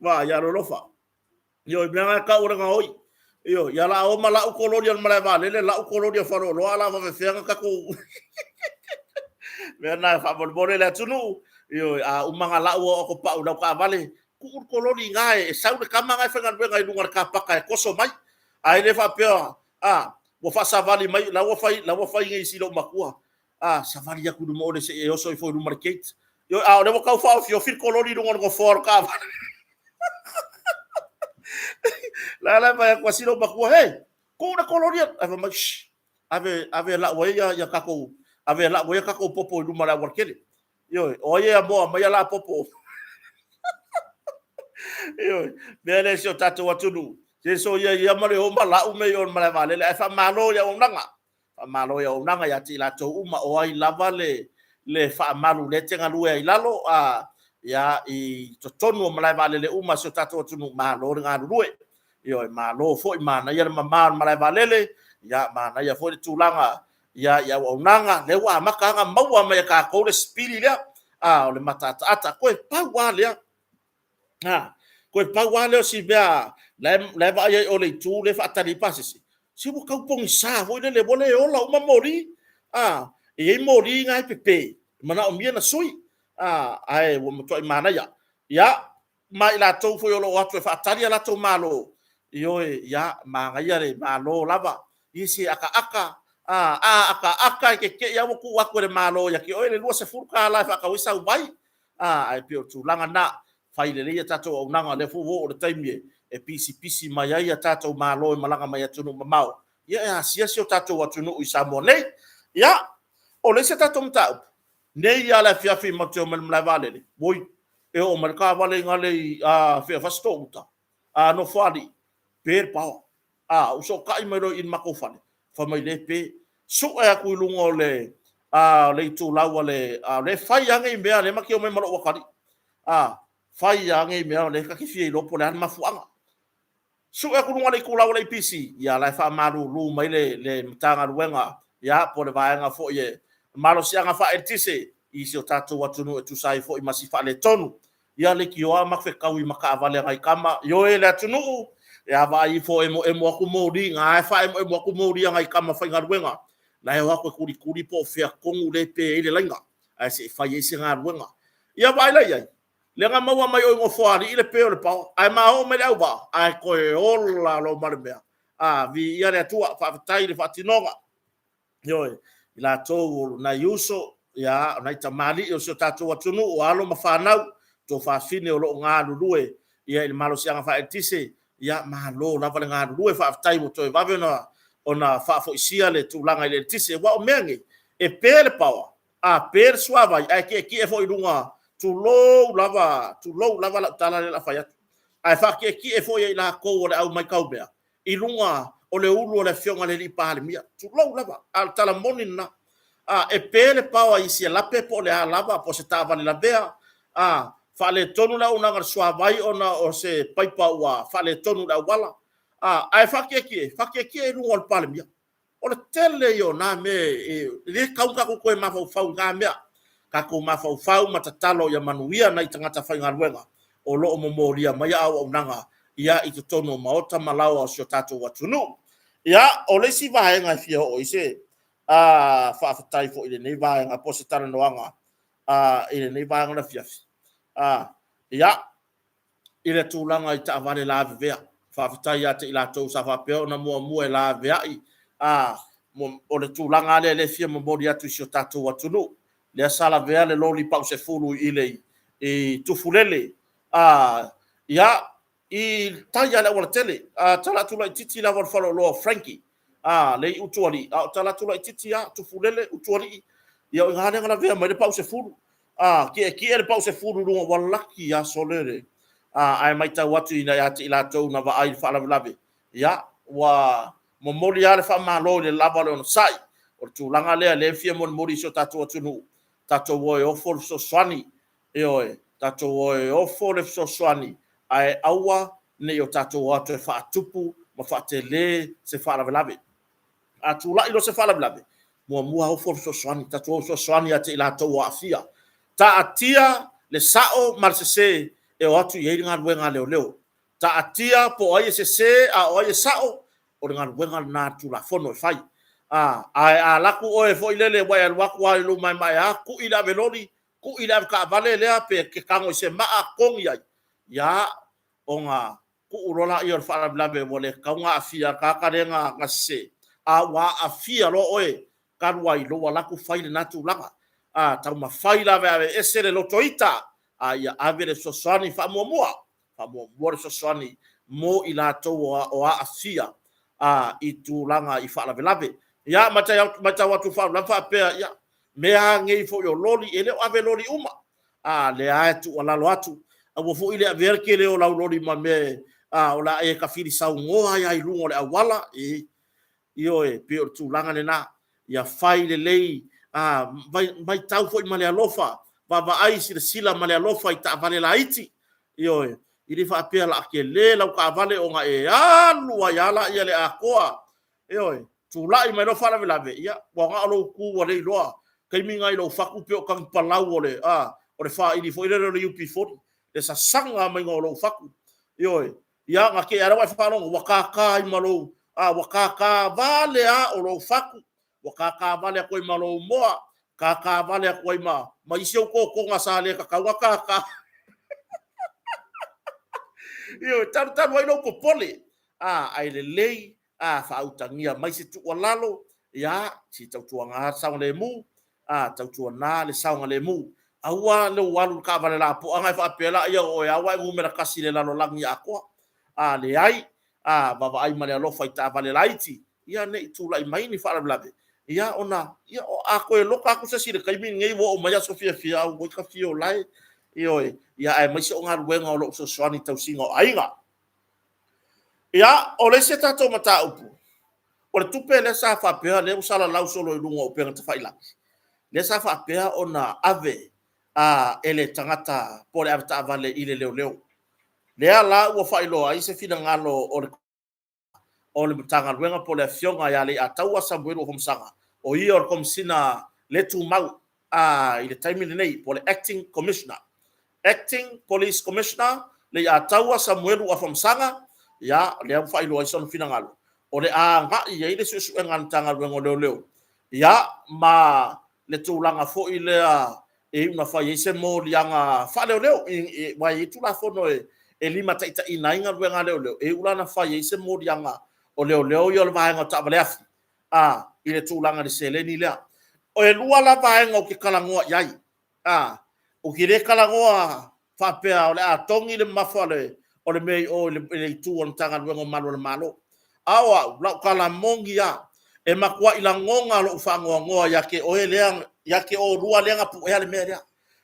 Va, ia alolofa. Ioe, mea na e tau o le gaoi. Ioe, ia la o ma lau kololi o le malae vaalele, lau kololi o Faleoloa, a la faapefea ona tatou mea na e faamolemole le atunuu. Ioe, a uma ona lau au ato pau i lau taavale, tuu le kololi i ina e sau le tama na e faigaluega i luga o le car paka e toso mai. Ae le faapea, a, ua faasavali mai, la ua fai, la ua fai nei i si loomatua, a, savali atu i luma o le se i e oso ifo i luma o le gate. Ioe, a o lea ua tau faaofiofi le kololi i luga o le nofoa o le taavale. La la fai atu a si loomatua, hei, tuu le kololi, ae fai mai, shh, ave, ave lau ai ia, ia tatou, ave lau ai ia tatou popo i luma o le aualatele. Ioe, o ai e amoa mai a la popo. Ioe, mea lea si o tatou atunuu, se soia ia ma le o ma lau mea i o i le malae vaalele, ae faamalo i auaunaga. Faamalo i auaunaga ia te i latou uma, o ai lava le, le faamalu lea e te galue ai i lalo, a, ia, i totonu o malae vaalele uma a si o tatou atunuu, malo le galulue. Ioe, malo foi, manaia le mama o le malae vaalele, ia, manaia foi le tulaga ia, i auaunaga, lea ua amata ona maua mai e tatou le sipili lea, a, o le mataataata. Toe pau lava lea, a, toe pau lava lea o si mea la e, la e vaai ai o le itu lea e faatali ai pasese, se ua tau pogisa foi lele, ua le ola uma moli, a, e i ai moli na e pepe, e manaomia na sui, a, ae ua matuai manaia. Ia, ma i latou foi o lo o atu e faatali a latou malo, ioe, ia, manaia le Malo lava, i se akaaka, a, a akaaka e keke'i lava ua tuu atu e le Malo ia te oe le $20 e faatau ai sau vai, a, ae pei o le tulaga lena, fai lelei a tatou auaunaga, o lea foi ua oo i le taimi e pisipisi mai ai a tatou Malo e malaga mai atunuu mamao, ia e asia si o tatou atunuu i Samoa nei. Ia, o le isi a tatou mataupu, nei lava le afiafi matou te omai i le malae vaalele, oi, E oo mai le taavale i gale i a fea Fasitoo-uta, a Nofoalii, pe le paoa. A, ou sootai mai loa i le matou fale, fai mai le pe. Sue atu i luga o le a le itulau a le a le fai lava nei mea, lea ma te omai ma lou atalii. A, fai lava nei mea, o lea ta te fia iloa po o le a le mafuaaga. Sue atu i luga o le itulau a le APC, ia la e faamalulu mai le le Matagaluega, ia po o le vaega foi e malosiaga faaeletise i si o tatou atunuu e tusa ai foi ma si faaletonu. Ia leitioa ma fetaui ma taavale a nai tama, ioe le atunuu, ia vaai ifo emoemo atu moli, na e faaemoemo atu moli a nai tama faigaluega, la e o atu e tulituli po o fea tonu lea e pe ai le laina, ae se i fai ai se galuega. Ia vaai la i ai, lea na maua mai o i Nofoalii le pe o le paoa, ae ma oo mai le auvaa, ae toe ola loa ma le mea. A, viia le Atua, faafetai i le faatinoga. Ioe, i latou o nai uso, ia, o nai tamalii o si o tatou atunuu, o alo ma fanau, tuafafine o lo o galulue ia i le malosiaga faaeletise, ia malo lava le galulue, faafetai ua toe vave ona faafoisia le tulaga i le eletise. Aua o mea nei, e pe le paoa, a pe le suavai, ae tietie foi i luga, tulou lava, tulou lava lau tala lea o le a fai atu, ae faatietie foi e i latou o le au matau mea i luga o le ulu o le afioga i le alii Palemia, tulou lava, a o le tala moni lena. A, e pe le paoa i sialape po o le a lava, po o se taavale lavea, a, faaletonu le auaunaga a le suavai ona o se paipa ua faaletonu i le auala, a, ae faatietie, faatietie i luga o le Palemia. O le tele ia o na mea e le tatau ona tatou toe mafaufau i na mea. Tatou mafaufau ma tatalo ia manuia nai tagata faigaluega o lo o momolia mai auaunaga ia i totonu o maota ma laoa o si o tatou atunuu. Ia, o le isi vaega e fia oo i se faafetai foi i lenei vaega po o se talanoaga i lenei vaega o le afiafi. Ia, i le tulaga i taavale lavevea. Faafetai ia te i latou sa faapea ona muamua e laveai. A, o le tulaga lava lea lea e fia momoli atu i si o tatou atunuu. Lea sa lavea le loli pau sefulu i le i Tufulele. A, ia, i tai lava i le aualatele. A, tala atu laitiiti lava o le faleoloa o Frankie. A, le i Utualii, a o tala atu laitiiti lava, Tufulele, Utualii. Ia o i ina lea na lavea mai ai le pau sefulu. A, tietie le pau sefulu i luga ua laki lava sole le, a, ae matau atu ia te i latou na vaai i le faalavelave, ia, ua momoli lava le faamalo i le lava o le onosai. O le tulaga lea lea e fia molimoli i si o tatou atunuu, tatou o e ofo le fesoasoani, ioe, tatou o e ofo le fesoasoani, ae aua ne i o tatou o atu e faatupu ma faatele se faalavelave. A tulai loa se faalavelave, muamua ofo le fesoasoani, tatou o fesoasoani ia te i latou o aafia. Taatia le sao ma le sese e o atu i ai le galuega a leoleo. Taatia po o ai e sese a o ai e sao, o le galuega lena a le Tulafono e fai. A, ae a alu atu oe foi lele ua e alu atu lava i lou maemaea, tui le ave loli, tui le avetaavale lea pe te tago i se maa togi ai, ia, ona tuu loa lea o le faalavelave ua le tatau ona aafia le tagata lea na sese, a ua aafia loa oe talu ai lou alu atu fai lena tulaga. A taumafai lava e aveese le loto ita, a ia ave le fesoasoani faamuamua, faamuamua le fesoasoani mo i latou o aafia a i tulaga i faalavelave. Ia, matau atu i faalavelave faapea, ia, mea lava nei foi o loli, e le o ave loli uma. A, lea lava e tuualalo atu, aua foi le avea le tele o lau loli ma mea a, o le a e tafili saunoa ai lava i luga o le auala. E, ioe, pei o le tulaga lena. Ia fai lelei, a, matau foi ma le alofa, vaavaai, silasila ma le alofa i taavale laiti. Ioe, e le faapea o le a tele lau taavale ona e alu ai lava lea i le atoa. Ioe, tulai mai loa faalavelave, ia, ua na o lou tu ua le iloa. Taimi na i lou fatu pei o tanipalau o le, a, o le faili foi lele o le UB40, le sasaga maiga o lou fatu. Ioe, ia, na te i lava lea ua e faalogo ua tata ai ma lou, a, ua tata vale lava o lou fatu, ua tata vale atu ai ma lou moa, tata vale atu ai ma, ma isi ou totoga sa le tatau ona tata. Ioe, talu talu ai lou popole, a, ae lelei a faautagia mai se tuualalo, ia, se tautuana le saogalemu, a, tautuana le saogalemu. Aua lou alu i le taavale lapoa ona e faapea lea o oe lava ua e numera tasi i le lalolagi atoa. A leai, a, vaavaai ma le alofa i taavale laiti, ia ne i tulai mai ni faalavelave, ia ona, ia a toe loka atu se isi i le taimi lenei ua oo mai aso fiafia, auoi ta fia o lae. Ioe, ia aemaise o galuega o lo o fesoasoani i tausiga o aiga. Ia, o le isi a tatou mataupu, o le tupe lea sa faapea lea ua salalau solo i luga o upega tafailagi, lea sa faapea ona ave e le tagata po o le avetaavale i le leoleo. Lea la ua faailoa ai se finagalo o le o le Matagaluega po o le Afioga ia Leiataua Samuelu Afamasaga, o ia o le Komesina le tumau i le taimi lenei, po o le Acting Commissioner. Acting Police Commissioner Leiataua Samuelu Afamasaga, ia, lea ua faailoa ai sona finagalo, o le a agai i ai le suesuega a le Matagaluega o Leoleo, ia, ma le tulaga foi lea e iu ina fai ai se moliaga faaleoleo, aua e i ai Tulafono e limataitaiina ai galuega a leoleo, e iu la ina fai ai se moliaga o leoleo ia o le vaega o taavaleafi i le tulaga i le seleni lea. E lua la vaega ou te talanoa i ai, ou te le talanoa faapea o le a togi le mamafa o le mea i o i le itu o le Matagaluega o Malu o le Malo. A o au, lau tala moni lava, e matuai lagona lou faanoanoa ia te oe lea, ia te oulua lea na puea le mea lea.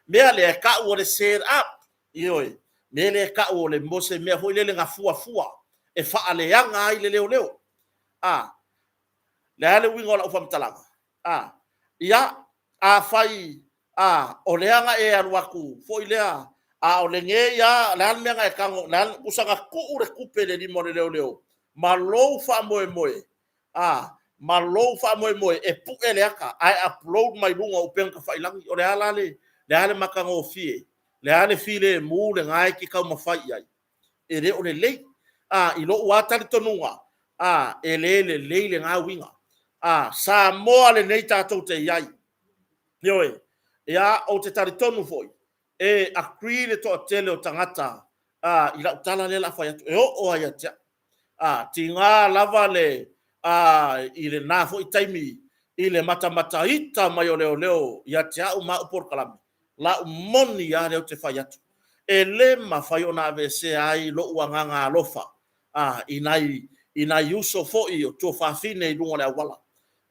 Mea lea e tau o le set up, ioe, mea lea e tau o le mo se mea foi lele na fuafua e faaleaga ai le leoleo. A le a le uiga o lau faamatalaga? A, ia, afai a o lea na e alu atu foi lea, a o lenei lava, o le a le mea na e tago, tusa na tuu le tupe i le lima o le leoleo ma lou faamoemoe, ma lou faamoemoe e pue le ata ae upload mai luga o upega tafailagi. O le a la le, le a le matagofie? Le a le filemu lena e te taumafai i ai? E le o lelei. I lou lava talitonuga, e le lelei lena uiga. Samoa lenei tatou te i ai. Ioe. Ia, ou te talitonu foi, e agree le toatele o tagata i lau tala lea o le a fai atu, e oo lava ia te au. Tiga lava le i lena foi taimi i le matamataita mai o leoleo ia te au ma au polokalame, lau moni lava lea ou te fai atu. E le mafai ona aveesea ai lou agaga alofa i nai uso foi o tuafafine i luga o le auala.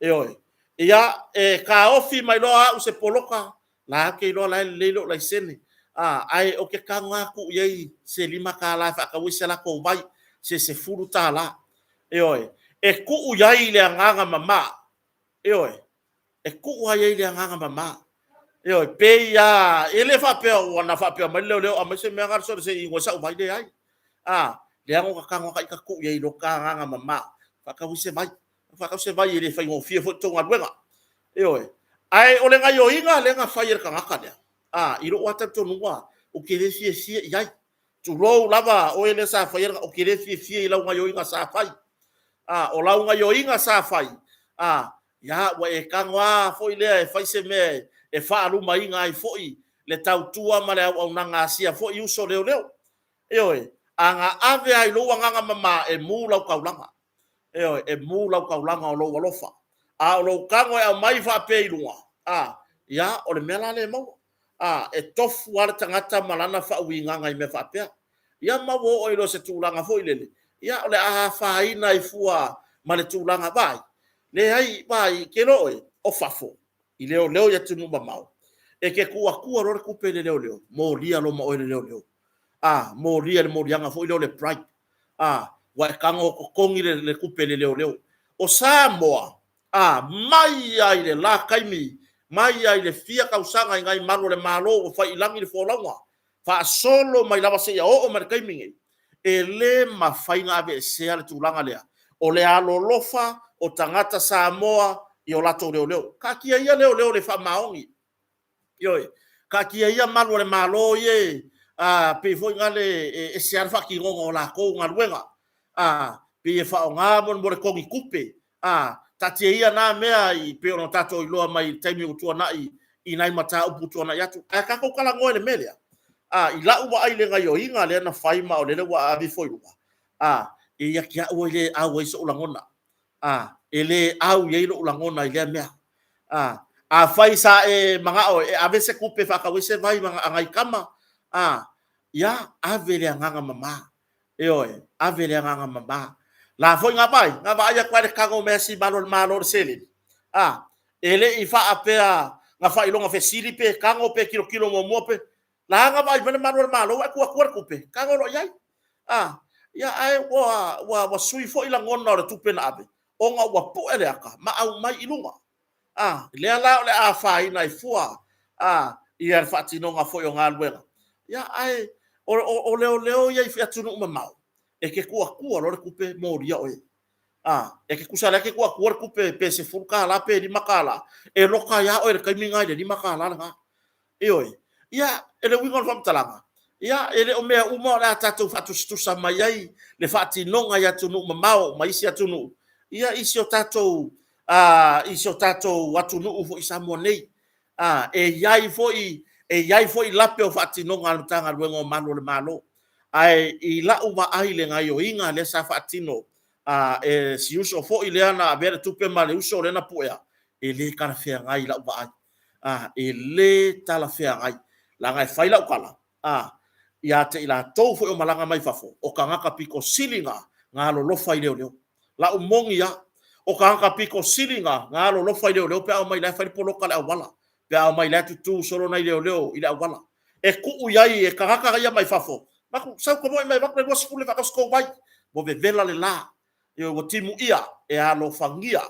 Ioe. Ia, e taofi mai loa au i se poloka, la ou te iloa o la e lelei lou laisene, ae ou te tago lava tuu i ai se $5 e faatau ai se latou vai, se $10. Ioe. E tuu i ai le agaga mama. Ioe. E tuu lava i ai le agaga mama. Ioe. Pei lava, e le faapea ua na faapea mai le leoleo aumai se mea na sole se i inu ai sau vai, leai. A, leaga ua ta tago lava ita tuu i ai i lota agaga mama, faatau ai se vai. Faatau se vai e le faigofie foi le tou galuega. Ioe. Ae o le gaioiga lea na fai e le tagata lea, a, i lou lava talitonuga, ou te le fiafia i ai. Tulou lava oe lea sa faia, ou te le fiafia i lau gaioiga sa fai. A, o lau gaioiga sa fai, a, ia ua e tago lava foi lea e fai se mea e faalumaina ai foi le tautua ma le auaunaga a sia foi uso leoleo. Ioe. A na ave lava i lou agaga mama, e mu lau taulaga. Ioe, e mu lau taulaga o lou alofa. A o lou tago e aumai faapea i luga, a, ia, o le mea la lea e maua. A, e tofu lava le tagata ma lana faauigaga i mea faapea. Ia ma ua oo ai loa i se tulaga foi lele, ia o le a afaina ai fua ma le tulaga, vaai, leai, vaai, e te iloa oe, o fafo, i leoleo i atunuu mamao, e te tuu atua loa le tupe i le leoleo, molia loa ma oe e le leoleo. A, molia i le moliaga foi lea o le bribe. A, ua e tago totogi le tupe i le leoleo. O Samoa, a, mai lava i le la taimi, mai lava i le fia tausaga i nai malu o le Malo ua fai i lagi le folauga, faasolo mai lava seia oo mai i le taimi nei, e le mafai ona aveesea le tulaga lea o le alolofa o tagata Samoa i o latou leoleo. Taatia ia leoleo le faamaoni. Ioe, taatia ia malu o le Malo ia e pei foi na le e ese lava le faatinoga o latou galuega, pei e faaaoga mo le togi tupe. Taatia ia na mea e pei ona tatou iloa mai i taimi ua tuanai i nai mataupu ua tuanai atu. Ae tatou talanoa i le mea lea, i lau vaai i le gaoioiga lea na fai ma o lele ua ave ifo i luga, e ia te au e le au ai sou lagona. A, e le au i ai lou lagona i lea mea. A, afai sa e manao e ave se tupe e faatau ai se vai a nai tama, a, ia, ave le agaga mama. Ioe, ave le agaga mama. La foi na vaai, na vaai atu lava i le tago mai a si malu o le Malo i le seleni. A, e le i faapea na faailoga fesili pe tago pe tilotilo muamua pe. La agavaai mai le malu o le Malo ae tuu atua le tupe, tago loa i ai. A, ia ae ua, ua, ua sui foi lagona o le tupe na ave, ona ua pue le ata ma aumai i luga. A, lea la o le a afaina ai fua, a, ia le faatinoga foi o galuega. Ia ae o, o, o leoleo ia i atunuu mamao, e te tuu atua loa le tupe molia oe. A, e te tusa o la e te tuu atua le tupe pe $10 pe $5, e loka ai lava oe i le taimi lena i le $5 lena. Ioe. Ia, e le uiga o le faamatalaga, ia, e le o mea uma o le a tatou faatusatusa mai ai le faatinoga i atunuu mamao ma isi atunuu, ia, i si o tatou, i si o tatou atunuu foi i Samoa nei. A, e i ai foi, e i ai foi lape o faatinoga a le Matagaluega o Malu o le Malo. Ae i lau vaai i le gaoioiga lea sa faatino e si uso foi lea na avea le tupe ma le uso lea na puea, e le talafeagai i lau vaai. E le talafeagai, leaga e fai lau tala, ia te i latou foi o malaga mai fafo, o tagata pito sili na na alolofa i leoleo. Lau moni lava, o tagata pito sili na na alolofa i leoleo pe a omai la e fai le poloka i le auala, pe a omai la e tutu solo nai leoleo i le auala. E tuu i ai e tagata ia mai fafo, avatu, sau tamoe mai avatu le 20 e faatau se tou vai, ua vevela le la, ua timuia, e alofagia.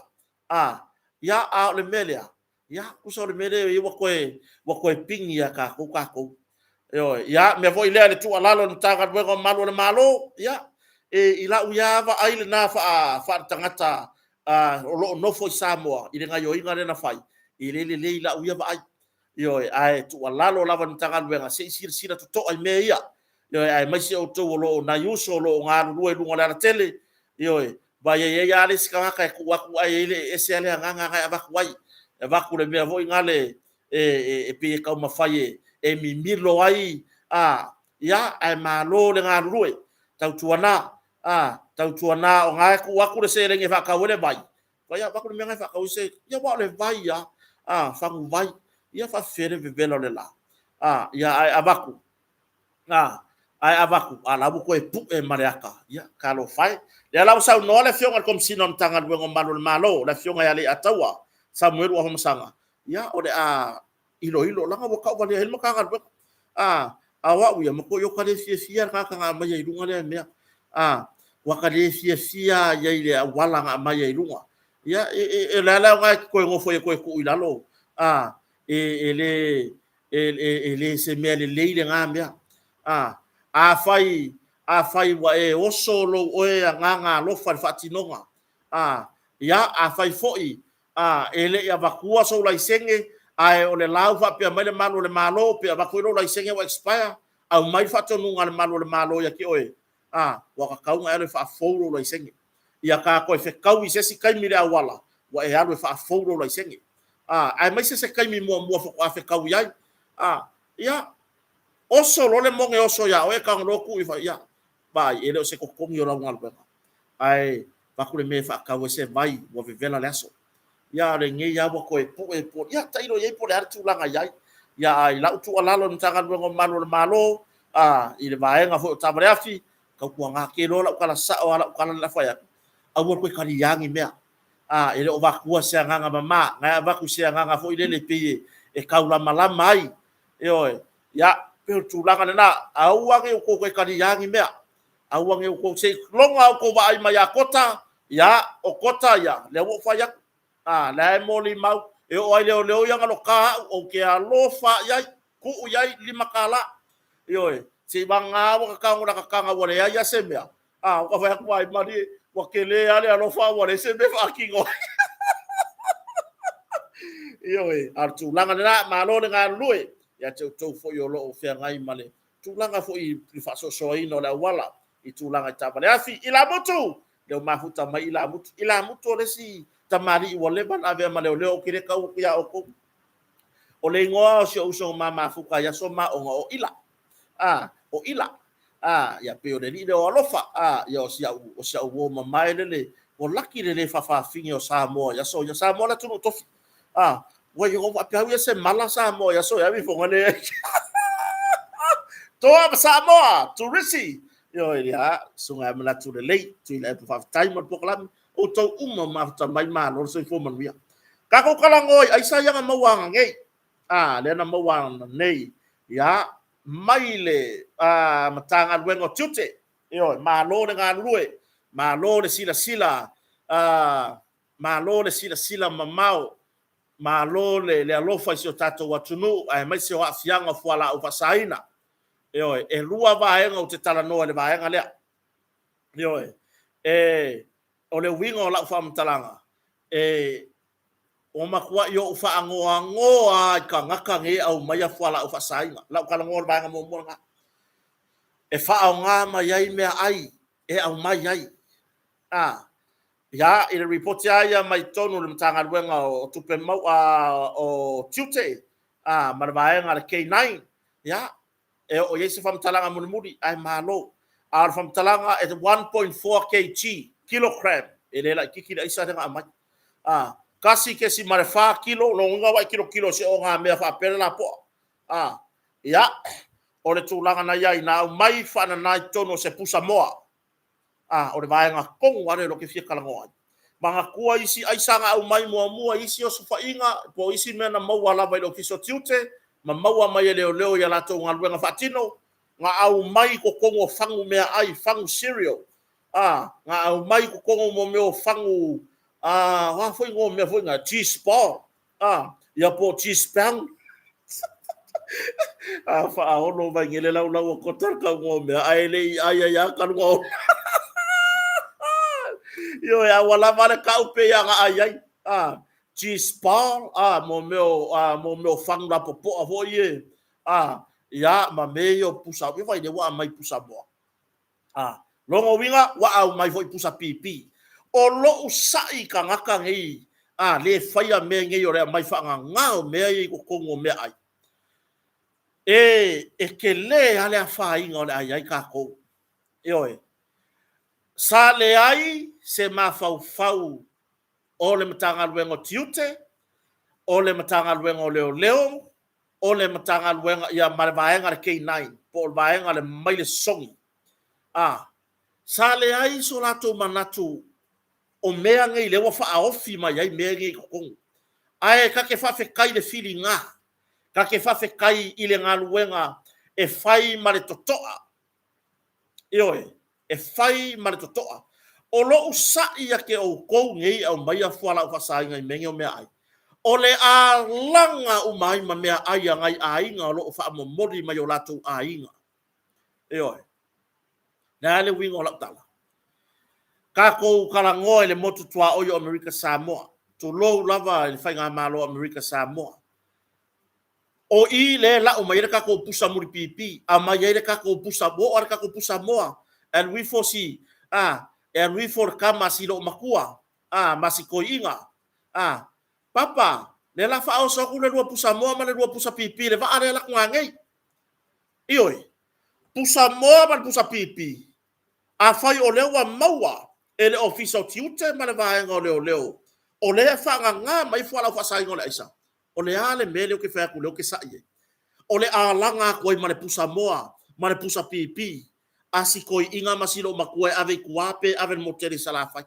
Ia, a o le mea lea, ia, tusa o le mea lea ua toe, ua toe pigi ia tatou tatou. Ioe, ia, mea foi lea le tuualalo i le Matagaluega o Malu o le Malo, ia, e, i lau ia vaai lena faaletagata o lo o nofo i Samoa i le gaoioiga lea na fai, e le lelei i lau ia vaai. Ioe, ae tuualalo lava i le Matagaluega, se i silasila totoa i mea ia. Ioe, aemaise outou o lo o nai uso o lo o galulue i luga o le alatele, ioe, aua e i ai lava le isi tagata e tuu atu ae e ese lava le agaga na e avatu ai, e avatu le mea foi lea e pei e taumafai e mimilo ai, a, ia, ae malo le galulue, tautuana, a, tautuana o na e tuu atu le seleni e faatau ai le vai, vai avatu le mea na e faatau ai se, ia aua o le vai lava, a, faguvai, ia faafefea le vevela o le la, a, ia ae avatu, a, ae avatu, a la ua toe pue ma le ata, ia, talofa e. Lea la ua saunoa le Afioga i le Komesina o le Matagaluega o Malu o le Malo, le Afioga ia Leiataua Samuelu Afamasaga, ia, o le a iloilo, leaga ua tauvalea ai le Matagaluega. A, a o au ia, matuai ota le fiafia lava i le tagata na aumaia i luga lea mea. A, ua ta le fiafia lava i ai i le auala na aumaia i luga. Ia, e, e, e, le ala lena e te toe nofo ai e toe tuu i lalo. A, e, e le, e, e, e le se mea lelei lena mea. A, afai, afai ua e oso lou oe agaga alofa i le faatinoga, a, ia, afai foi, a, e le i avatua sou laisene, ae o le la ua faapea mai le malu o le Malo, pe avatu foi lou laisene ua expire, aumai le faatonuga a le malu o le Malo ia te oe, a, ua tatau ona e alu e faafou lou laisene. Ia ta toe fetaui i se isi taimi i le auala, ua e alu e faafou lou laisene. A, aemaise se taimi muamua faatoa fetaui ai. A, ia, oso loa le moge oso ia oe, tago loa tuu ifo, ia, vaai, e le o se totogi o lau galuega. Ae avatu le mea e faatau ai se vai ua vevela le aso. Ia, a o lenei lava ua toe pue po, ia, tailo i ai po o le a le tulaga i ai. Ia, a i lau tuualalo i le Matagaluega o Malu o le Malo, a, i le vaega foi o taavaleafi, tautuana te iloa lau tala sao lava lau tala lea fai atu, aua le toe taliā ni mea. A, e le o avatua se agaga mama, na e avatu se agaga foi lele pei e taulamalama ai. Ioe, ia, pei o le tulaga lena, aua ne i outou toe taliā ni mea. Aua ne i outou, se i logo outou vaai mai ia Kota, ia, o Kota ia, lea ua ou fai atu. A, lea e molimau, e oo ai leoleo ia na loka au, ou te alofa i ai, tuu i ai $5. Ioe, se i vagana ua tatao na tatana ua leai lava se mea, a, ua fai atu ai, malie, ua tele lava le alofa ua leai se mea e faatino ai. Ioe, a o le tulaga lena, malo le galulue ia te outou foi o lo o feagai ma le tulaga foi i le faasoasoaina o le auala i tulaga i taavaleafi. Ilamutu! Lea ua mafuta mai Ilamutu. Ilamutu o le isi tamalii ua leva ona avea ma leoleo, ou te le tau atu ia outou. O le igoa o si ou uso ma mafuta i aso ma ona o Ila. A, o Ila. A, ia pei o le alii lea o Alofa. A, ia o si au, o si au uo mamae lele, ua laki le le faafafine o Samoa i aso ia. Samoa le atunuu tofi. A, ua ia faapea au ia se mala Samoa i aso ia ave ifoga le. Toa ma Samoa, turisi. Ioe, ia, susuga ia manatu lelei, Tuilaepa faafetai mo le polokalame. Outou uma mafuta mai malo le soifua manuia. Tatou talanoa i aisa ia na maua ananei. A, lea na maua ananei. Ia, mai le Matagaluega o Tiute. Ioe, malo le galulue, malo le silasila, malo le silasila mamao, malo le alofa i si o tatou atunuu aemaise o aafiaga o fualaau faasaina. Ioe, e 2 vaega ou te talanoa i le vaega lea. Ioe, o le uiga o lau faamatalaga, ua matuai ou faanoanoa lava i tagata nei e aumaia fualaau faasaina. Lau talanoa o le vaega muamua lena. E faaaoga mai ai meaai e aumai ai. Ia, i le lipoti lava ia mai totonu o le Matagaluega o Tupe Maua o Tiute ma le vaega a le K9, ia, e oo i ai se faamatalaga mulimuli, ae malo. A o le faamatalaga e 1.4 kg, kilogram, e le laitiiti le aisa lea na aumai. 1.4 kilo, lona uiga ua e tilotilo i se ogamea faapea le lapoa. Ia, o le tulaga na i ai, na aumai faanana i totonu o se pusa moa. O le vaega tonu lava lea ou te fia talanoa ai. Manatua isi aisa na aumai muamua, isi osofaiga, po o isi mea na maua lava i le Ofisa o Tiute, ma maua mai e leoleo i a latou galuega faatino, na aumai i totonu o fagu meaai, fagu cereal, na aumai i totonu o mea o fagu, o a foi igoa o mea foi na, cheese ball, ia po o cheese pound. A faaono mai nei le laulau o kota le tauga o mea, ae le i ai ai lava talu ona ola. Ioe, a ua lava le tau pei lava na ai ai. Cheese ball, mo mea o fagu lapopoa foi ie. Ia, ma mea ia o pusa, ia vaai lea ua aumai pusa moa. Lona uiga, ua aumai foi pusa pipi. O lou sa'i i tagata nei, le faia mea nei o le aumai faagagā o mea ia i totonu o meaai. E tele lava le afaina o le a i ai tatou. Ioe. Sa leai se mafaufau o le Matagaluega o Tiute, o le Matagaluega o Leoleo, o le Matagaluega, ia ma le vaega a le K9, po o le vaega a le maile sogi. Sa leai so latou manatu o mea nei lea ua faaofi mai ai mea nei i totonu. Ae ta te faafetai i le filiga, ta te faafetai i le galuega e fai ma le totoa. Ioe, e fai ma le totoa. O lou sa'i ia te outou nei e aumaia fualaau faasaina i mea nei o meaai, o le a laga uma ai ma meaai a nai aiga o lo o faamomoli mai o latou aiga. Ioe. O le a le uiga o lau tala? Tatou talanoa i le motu tuaoi o Amerika Samoa, tulou lava i le faigamalo o Amerika Samoa. O i lea e lau mai ai le tatou pusa mulipipi, aumai ai le tatou pusa, ua oo lava le tatou pusa moa, e alu ifo si, e alu ifo le tama a si loomatua, ma si toeaina, Papa, lea o le a faaoso atu le 2 pusa moa ma le 2 pusa pipi i le vaa lea e alu atu nanei. Ioe, pusa moa ma le pusa pipi, afai o lea ua maua e le Ofisa o Tiute ma le Vaega o Leoleo, o lea e faagagā mai fualaau faasaina o le aisa, o le a le mea lea ou te fai atu lea ou te sa'i ai? O le a laga atu ai ma le pusa moa ma le pusa pipi a si toeaina ma si loomatua e ave i tua pe ave i le motele i Salafai.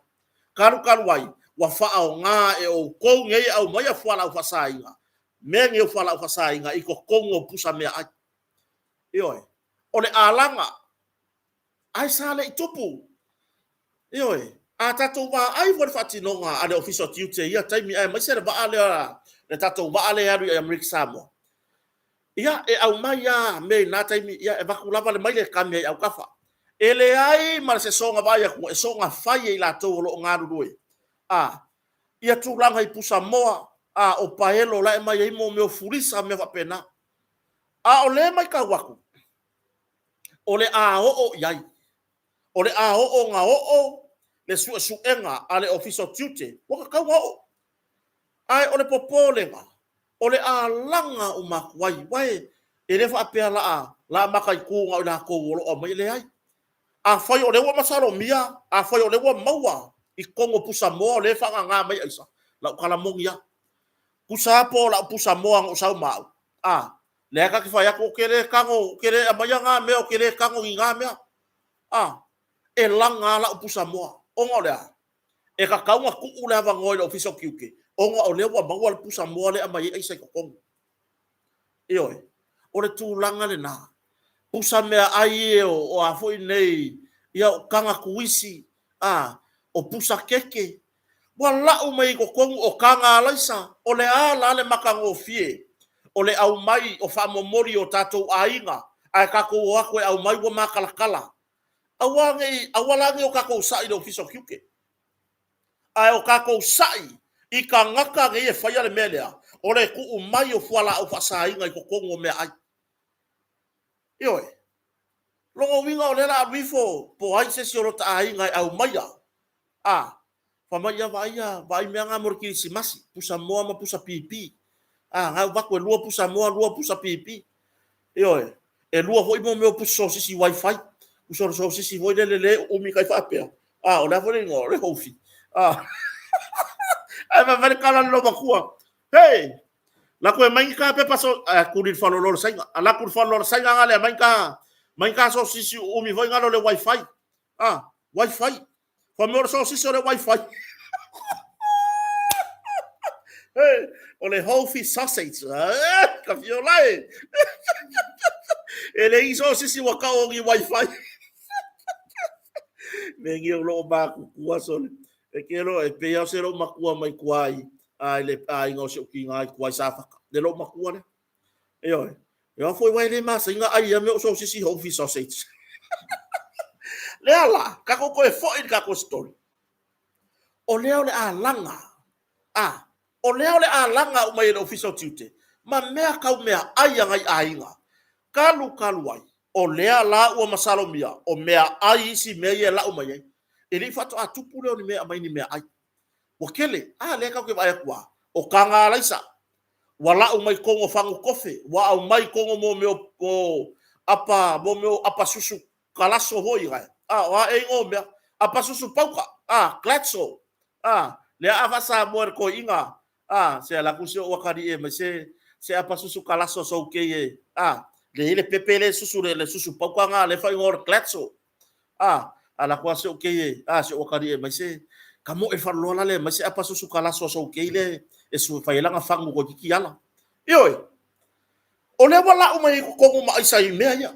Talu talu ai, ua faaaoga e outou nei e aumaia fualaau faasaina, mea nei o fualaau faasaina i totonu o pusa meaai. Ioe, o le alaga, ae sa le i tupu. Ioe, a tatou vaai foi i le faatinoga a le Ofisa o Tiute i ia taimi, aemaise le vaa lea, le tatou vaa lea e alu i Amerika Samoa, ia, e aumai lava mea i na taimi, ia, e avatu lava le maile e kami ai i autafa. E leai ma se soona vaai atu, e soona fai e i latou o lo o galulue, ia tulaga i pusa moa, o paelo la e aumai ai mea o fulisa ma mea faapena. A o lea e matau atu, o le a oo i ai, o le a oo na oo le suesuega a le Ofisa o Tiute, ua tatau ona oo. Ae o le popolega, o le a laga uma atu ai, aua e le faapea la mataitu na o i latou o lo o aumai, e leai. Afai o lea ua masalomia, afai o lea ua maua i totonu o pusamoa o lea e faagagā mai aisa, lau tala moni lava. Tusa lava po o lau pusamoa na ou sau ma au, a, lea ta te fai atu ou te le tago, ou te le aumaia na mea, ou te le tago i na mea. A, e laga lava lau pusamoa, ona o le a? E tatau ona tuu le avanoa i le Ofisa o Tiute, ona o lea ua maua le pusamoa lea e aumai ai aisa i totonu. Ioe, o le tulaga lena. Pusa meaai e o a foi nei, ia o kaga kuisi, a, o pusa keke. Ua lau mai i totonu o kaga alaisa, o le a la le matagofie o le aumai o faamomoli o tatou aiga, ae tatou o atu e aumai ua matalatala. Aua ne i, aua la ne i o tatou sa'i i le Ofisa o Tiute, ae o tatou sa'i i tagata nei e faia le mea lea, o le tuu mai o fualaau faasaina i totonu o meaai. Ioe. Lona uiga o lea o le a alu ifo po o ai se isi o lota aiga e aumaia, a, fai mai, ia vaai, vaai mea na mo le Kerisimasi, pusa moa ma pusa pipi. A, na avatu e lua pusa moa, lua pusa pipi. Ioe. E lua foi mo mea o pusa sosisi wifi. Pusa sosisi foi lele le uumi kai faapea. A, o le a foi le igoa, o le hofi. A, ae fai mai le tala a le loomatua, Hei! Laku e mai ni ka pepa so a kuli le falo lolo sainga. A laku le falo lolo sainga nga le mai ka mai ka so sisi umi foi nga le wifi. Ah, wifi. Fa mo so sisi o le wifi. Hey, o le hofi sausage. Eh, ka fiola e. E le i so sisi wa ka o ni wifi. Me ngi o lo ma kukua so. E ke lo e pe au se lo makua mai kuai. A i le aiga o si ou kiga i tua i Safata, le lou matua lea. Ioe. E oa foi wai le masainga ai ia mea o sosisi hofi sausage. Lea la, tatou toe foi i le tatou story. O lea o le alaga, a, o lea o le alaga uma i le Ofisa o Tiute, ma mea tau meaai a nai aiga. Talu talu ai, o lea la ua masalomia, o meaai isi mea ia e lau mai ai. E le i faatoa tupu lea o ni mea e aumai ni meaai. Ua tele, a lea tatou te vaai atu lava, o taga alaisa, ua lau mai totonu o fagu tofe, ua aumai totonu mo mea o apa, mo mea o apa susu kalaso foi gae, a o a ea igoa o mea, apa susu pauka, a, glatso, a, lea a faa-Samoa e le toeaina, a, se ala atu si ou atalii e aumai se, se apa susu kalaso soukei e, a, lea e i ai le pepe lea e susu, le susu pauka lena lea e faaigoa o le glatso. A, ala atu lava si ou kei e, a, si ou atalii e aumai se, ka moe faaloloa la lea e aumai se apa susu kalaso a sou kei lea e sue fai ai lana fagu toeitiiti ala. Ioe, o lea ua lau mai ai i totonu ma aisa i mea ia.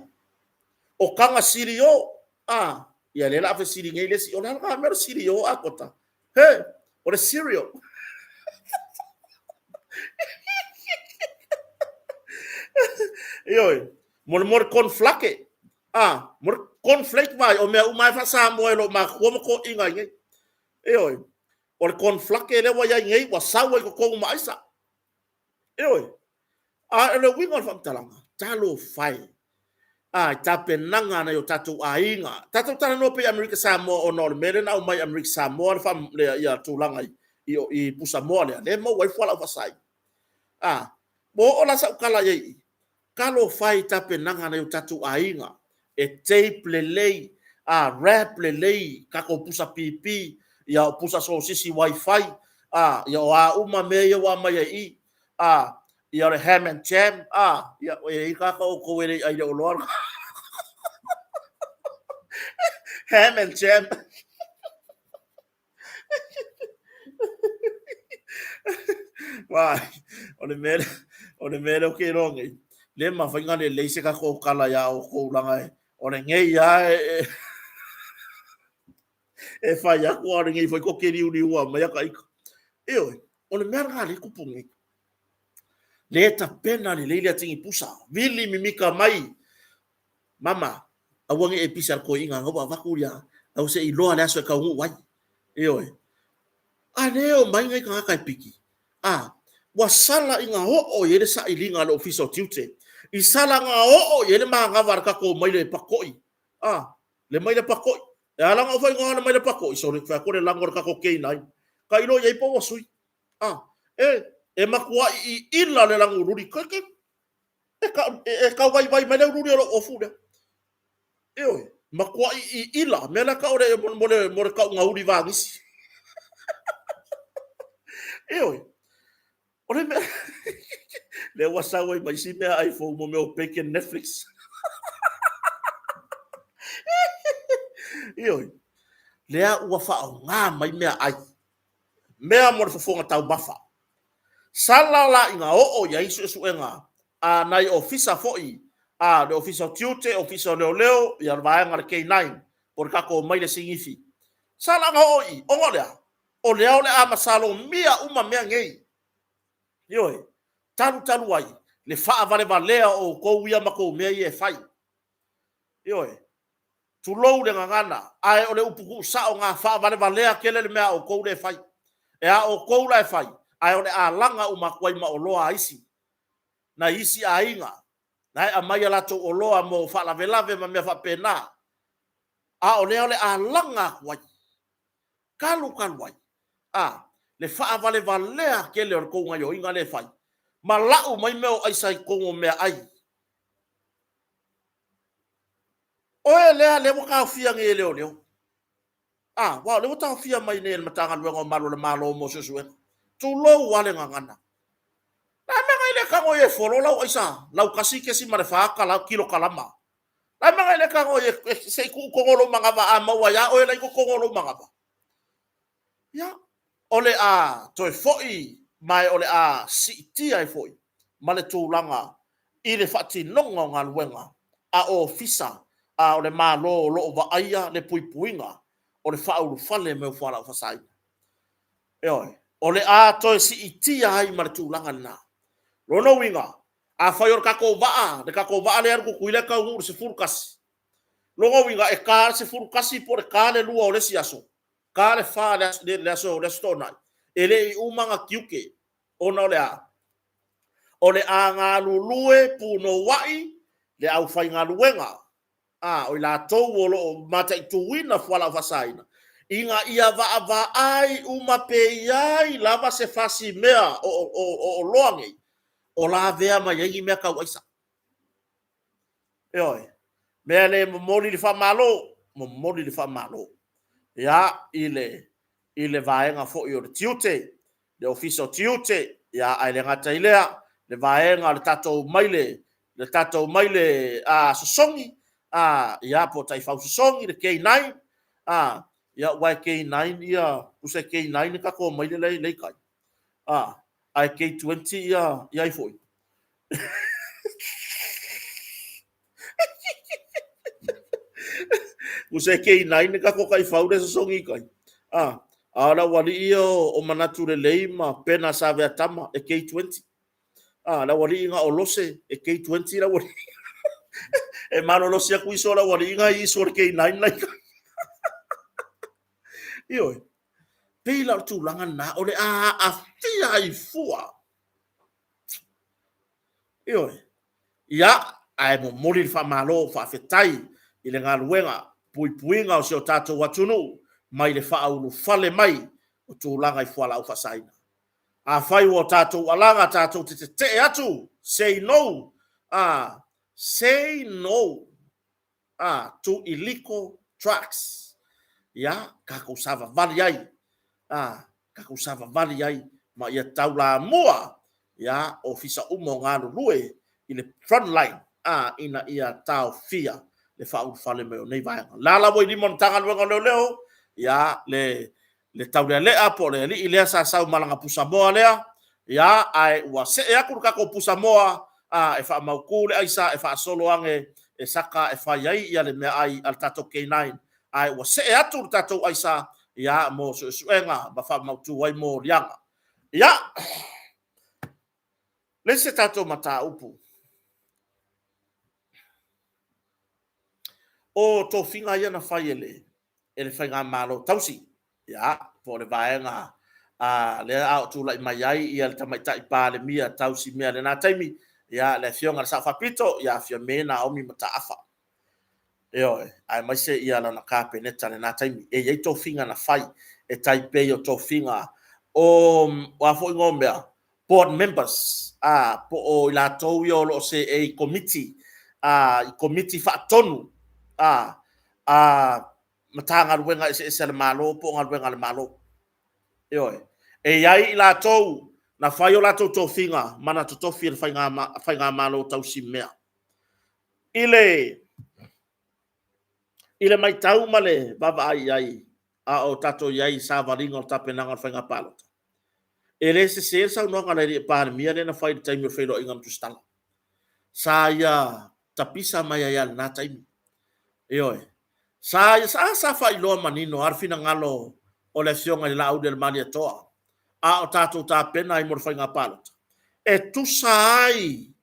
O kaga silio, a, ia lea o le a fesili nei le isi, o le a lena mea o le silio a Kota? He, o le cereal. Ioe, mo le mo le cornflake. A, mo le cornflake vai, o mea uma e faa-Samoa e lo matutua ma toeaiina ai nei. Ioe, o le cornflake lea ua i ai nei, ua sau ai i totonu ma aisa. Ioe, a o le uiga o le faamatalaga, talofa e, a, i tapenaga a nai o tatou aiga. Tatou talanoa pea i Amerika Samoa ona o le mea lea na aumai i Amerika Samoa le, faa, le ia, tulaga i, i, i pusamoa lea, lea e maua ai fualaau faasaina. A, ua oo la sau tala i ai i i, Talofa e i tapenaga a nai o tatou aiga, e tape lelei, a wrap lelei tatou pusa pipi, ia o pusa sosisi wifi, a ia o a uma mea ia ua aumai ai i i, a ia o le ham and jam, a ia e i ai tagata o outou e le i ai i le oloa lena. Ham and jam. Wai, o le mea, o le mea lea ou te iloa nei, le mafai ona lelei se tatou tala iā outou leaga e, o lenei lava e, e fai atu a o lenei foi tou te liuliua maia ta ita. Ioe, o le mea lena lea e tupu nei. Le tapena lelei le atigi pusa, vili mimita mai Mama, aua ne i e pisa i le toeaina na ua avatu ia, aua se i iloa le aso e taunuu ai. Ioe. A lea e omai nai tagata e piki, a, ua sala ina oo i ai le sailiga a le Ofisa o Tiute, i sala na oo i ai le manava a le tatou maile pakoi, a, le maile pakoi. E ala ona ou faaigoa le maile pakoi, sole, fai atu le lago o le tatou K9. Tailo i ai po ua sui. A, e, e matuai iila le lagululi, ke, ke, E tau vaivai mai le uliuli o lou ofu lea. Ioe, matuai iila, mea lea tau le mo le mo le tauga uli vanisi. Ioe. O le mea lea ua sau ai ma isi mea ai fou mo mea o bacon Netflix. Ioe. Lea ua faaaoga mai mea ai. Mea mo le fofoga taumafa. Sala la ina oo i ai suesuega a nai ofisa foi A, le Ofisa o Tiute, Ofisa o Leoleo, ia le vaega le K9, po o le tatou maile sigifi. Sa laga oo i i, ona o le a? O lea o le a masalomia uma mea nei. Ioe, talu talu ai le faavalevalea o outou ia ma tou mea ia e fai. Ioe, tulou le gagana, ae o le upu tuusao lena, faavalevalea tele le mea a outou lea e fai. E a outou la e fai, ae o le a laga uma atu ai ma oloa a isi, nai isi aiga la e aumai a latou oloa mo faalavelave ma mea faapena, a o lea o le a laga atu ai, talu talu ai, a, le faavalevalea tele o le tou gaoioiga lea e fai, ma lau mai mea o aisa i totonu o meaai. Oe lea, lea ua taofia nei e leoleo. A, aua o lea ua taofia mai nei e le Matagaluega o Malu o le Malo mo Suesuega. Tulou lava le gagana. Le a mea na e le tago ai e folo lau aisa, lau 1.4 kala, kilokalama? Le a mea na e le tago ai e, se i tuu i totonu o lou manava, a maua ai lava oe la i totonu o lou manava? Ia, o le a toe foi ma o le a siitia ai foi ma le tulaga i le faatinoga o galuega a ofisa a o le Malo o lo o vaaia le puipuiga o le faaulufale mai o fualaau faasaina. Ioe, o le a toe siitia ai ma le tulaga lena. Lona uiga, afai o le tatou vaa, le tatou vaa lea e alu i Tutuila e taunuu i le 11, lona uiga e ta le 11 po o le ta le 2 o le isi aso, ta le 4 le aso le Aso Toonai, e le i uma ona tiute, ona o le a? O le a galulue punouai le aufaigaluega, a, o i latou o lo o mataituina fualaau faasaina, ina ia vaavaai uma pe i ai lava se fasi mea o oloa nei o lavea mai ai ni mea tau aisa. Ioe. Mea lea e momoli le faamalo, momoli le faamalo ia i le i le vaega foi o le tiute, le Ofisa o Tiute, ia ae le gata i lea, le vaega o le tatou maile, le tatou maile a sosogi, a ia po o taifau sosogi, le K9, a ia aua e K9 ia, tusa e K9 le tatou maile la e i tai, a ae K20 ia ia ai foi. Tusa e K9 le tatou taifau lea e sosogi i tai. A, a o le aualii ia o Manatu Lelei ma Pena Saveatama e K20. A, le aualii na o Lose e K20 le aualii. E malolosi atu iso o le aualii na i iso o le K9 la i tai. Ioe. Pei la o le tulaga lena, o le a aafia ai fua. Ioe. Ia, ae momoli le faamalo faafetai i le galuega puipuiga o si o tatou atunuu mai le faaulufale mai o tulaga i fualaau faasaina. Afai ua o tatou alaga tatou te tetee atu, say no, a, say no a, to illegal drugs. Ia, tatou savavali ai, a, tatou savavali ai ma ia taulamua ia ofisa uma o galulue i le front line a, ina ia taofia le faaulufale mai o nei vaega. La la ua i lima o le Matagaluega o Leoleo, ia, le le taulealea po o le alii lea sa sau ma lana pusamoa lea, ia, ae ua see atu le tatou pusamoa a, e faamautu le aisa e faasolo ane e saka e fai ai ia le meaai a le tatou K9, ae ua see atu le tatou aisa, ia, mo suesuega ma faamautu ai moliaga. Ia, le isi tatou mataupu, o tofiga ia na fai e le e le Faigamalo tausi, ia, po o le vaega a lea a o tulai mai ai ia le Tamaitai Palemia tausi mea lena taimi, ia, le Afioga i le Sao Faapito, ia Fiame Naomi Mataafa. Ioe, aemaise ia lana Kapeneta lena taimi. E i ai tofiga na fai e tai pei o tofiga o, o a foi ngō mea, board members, a, po o i latou ia o lo o seei i komiti, a, i komiti faatonu, a, a Matagaluega eseese a le Malo po o galuega a le Malo. Ioe. E i ai i latou na fai o latou tofiga ma na totofi e le Faigamalo tausi mea. I le I le matau ma le vaavaai i ai a o tatou i ai i savaliga o le tapenaga o le faiga palota, e le sese le saunoaga a le Palemia lea na fai i le taimi o le feiloaiga ma Tusitala. Sa ia tapisa mai ai lava i lena taimi. Ioe. Sa, sa, sa faailoa manino lava le finagalo o le Afioga i le Laaulialemalietoa, a o tatou tapena ai mo le faiga palota, e tusa ai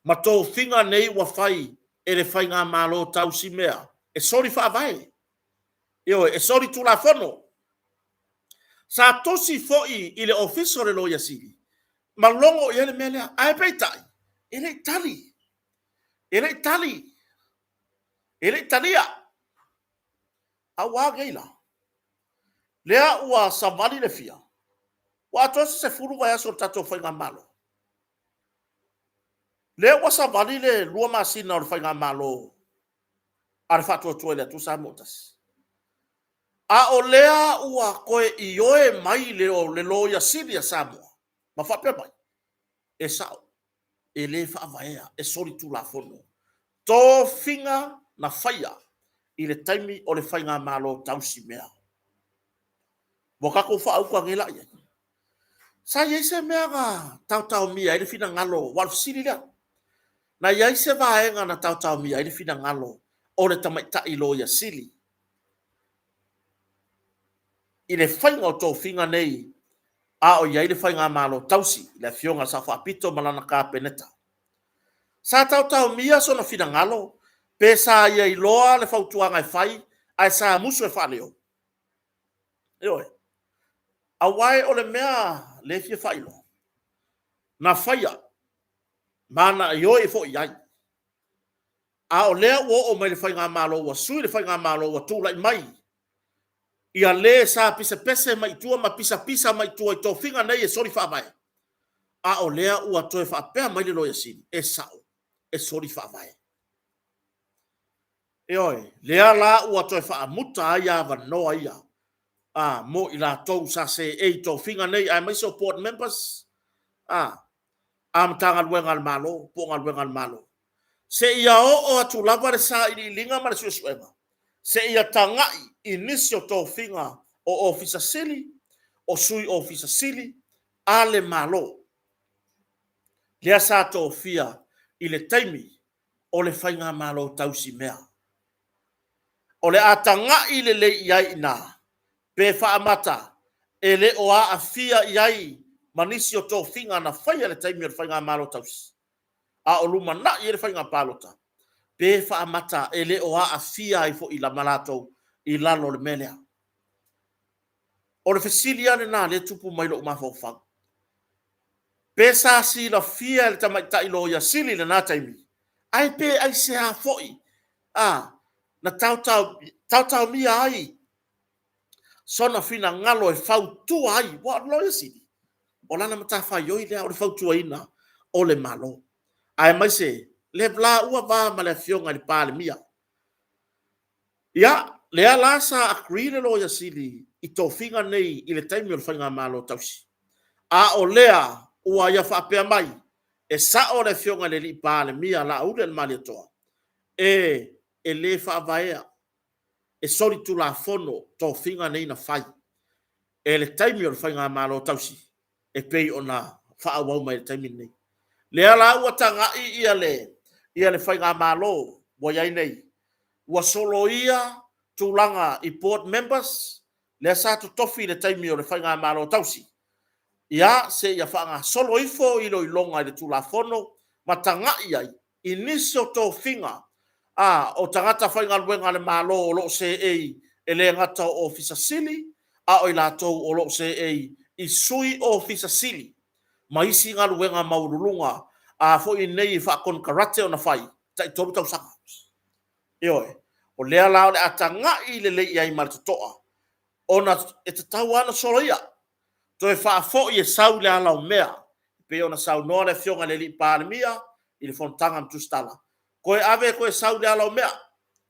ma tofiga nei ua fai e le Faigamalo tausimea e soli faavae, ioe, e soli tulafono. Sa tusi foi i le Ofisa o le Loia Sili ma logo i ai le mea lea, ae peitai, e le i tali, e le i tali, e le i talia. A ua a nei la? Lea ua savali le fia? Ua atoa se 10 vaiaso o le tatou Faigamalo. Lea ua savali le 2 masina o le Faigamalo a le Faatuatua i le Atua Samoa ua Tasi. A o lea ua toe ioe mai le Loia Sili a Samoa ma faapea mai, e sao, e le faavaea, e solitulafono tofiga na faia i le taimi o le Faigamalo tausimea. Ua tatou faauta nei la i ai. Sa i ai se mea na taotaomia ai le finagalo, aua o le fesili lea. Na i ai se vaega na taotaomia ai le finagalo o le tamaitai Loia Sili i le faiga o tofiga nei a o i ai le Faigamalo tausi i le Afioga i le Sao Faapito ma lana Kapeneta? Sa taotaomia sona finagalo pe sa ia iloa le fautuaga e fai ae sa musu e faaleo? Ioe. Aua o le mea lea e fia faailoa, na faia ma na ioe foi i ai. A o lea ua oo mai le Faigamalo, ua sui le Faigamalo ua tulai mai ia le sa pesepese mai i tua ma pisapisa mai i tua i tofiga nei e soli faavae, a o lea ua toe faapea mai le Loia Sili, e sao, e soli faavae. Ioe, lea la ua toe faamuta ai avanoa ia a, mo i latou sa seei i tofiga nei, aemaise o board members a, a Matagaluega a le Malo po o galuega a le Malo, seia oo atu lava le sailiiliga ma le suesuega, seia tagai i nisi o tofiga o Ofisa Sili, o Sui Ofisa Sili a le Malo, lea sa tofia i le taimi o le Faigamalo tausimea. O le a tagai lelei i ai i ina, pe faamata e le o aafia i ai ma nisi o tofiga na faia i le taimi o le Faigamalo tausi, a o lumanai ai le faiga palota, pe faamata e le o aafia ai foi ma latou i lalo o le mea lea. O le fesili lava lena lea e tupu mai i lou mafaufau. Pe sa silafia e le tamaitai Loia Sili i lena taimi, ae pe aisea foi a, na taotaomia ai sona finagalo e fautua ai, aua o le Loia Sili, o lana matafaioi lea o le fautuaina o le Malo, aemaise le laua va ma le Afioga i le Palemia. Ia, lea la sa agree le Loia Sili i tofiga nei i le taimi o le Faigamalo tausi, a o lea ua ia faapea mai, e sao le Afioga i le Alii Palemia Laauli-a-le-Malietoa, e le faavaea, e solitulafono tofiga nei na fai e le taimi o le Faigamalo tausi e pei ona faaauau mai i le taimi lenei. Lea la ua tagai ia le, ia le Faigamalo ua i ai nei, ua soloia tulaga i board members lea sa totofi i le taimi o le Faigamalo tausi, ia seia faagasolo ifo iloiloga i le Tulafono ma tagai ai i nisi o tofiga a o tagata faigaluega a le Malo o lo o seei e le gata o Ofisa Sili a o i latou o lo o seei i Sui Ofisa Sili ma isi galuega maualuluga a foi nei e faakonekarate ona fai tai 3 tausaga. Ioe, o lea la o le a tagai lelei i ai ma le totoa ona e tatau lava ona soloia, toe faafoi e sau i le ala o mea, e pei ona saunoa le Afioga i le Alii Palemia i le fonotaga ma Tusitala, toe ave toe sau i le ala o mea.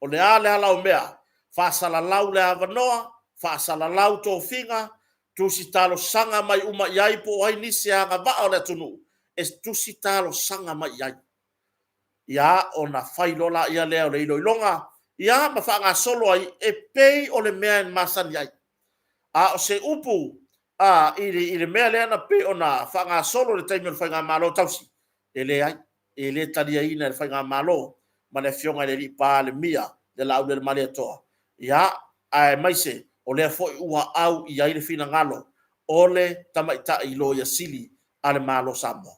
O le a le ala o mea? Faasalalau le avanoa, faasalalau tofiga, tusi talosaga mai uma i ai po o ai nisi e agavaa o le atunuu e tusi talosaga mai i ai. Ia, ona fai loa lea o le iloiloga, ia ma faagasolo ai e pei o le mea e masani ai. A o se upu a, i le mea lea na pei ona faagasolo i le taimi o le Faigamalo tausi, e leai. e le taliaina e le Faigamalo ma le Afioga i le Alii Palemia le Laaulialemalietoa, ia, aemaise o lea foi ua au i ai le finagalo o le Tamaitai Loia Sili a le Malo o Samoa.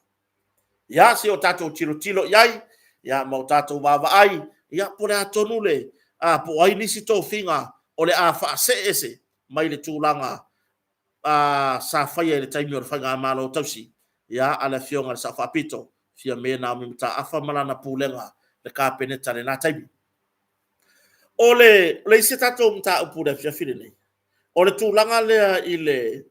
Ia, se i o tatou tilotilo i ai, ia, ma o tatou vaavaai, ia, po o le a tonu le, a, po o ai nisi tofiga o le a faasee ese mai le tulaga a, sa faia i le taimi o le Faigamalo Tausi, ia, a le Afioga i le Sao Faapito, Fiame Naomi Mataafa ma lana pulega, le Kapeneta i lena taimi. O le isi tatou mataupu i le afiafi lenei, o le tulaga lea i le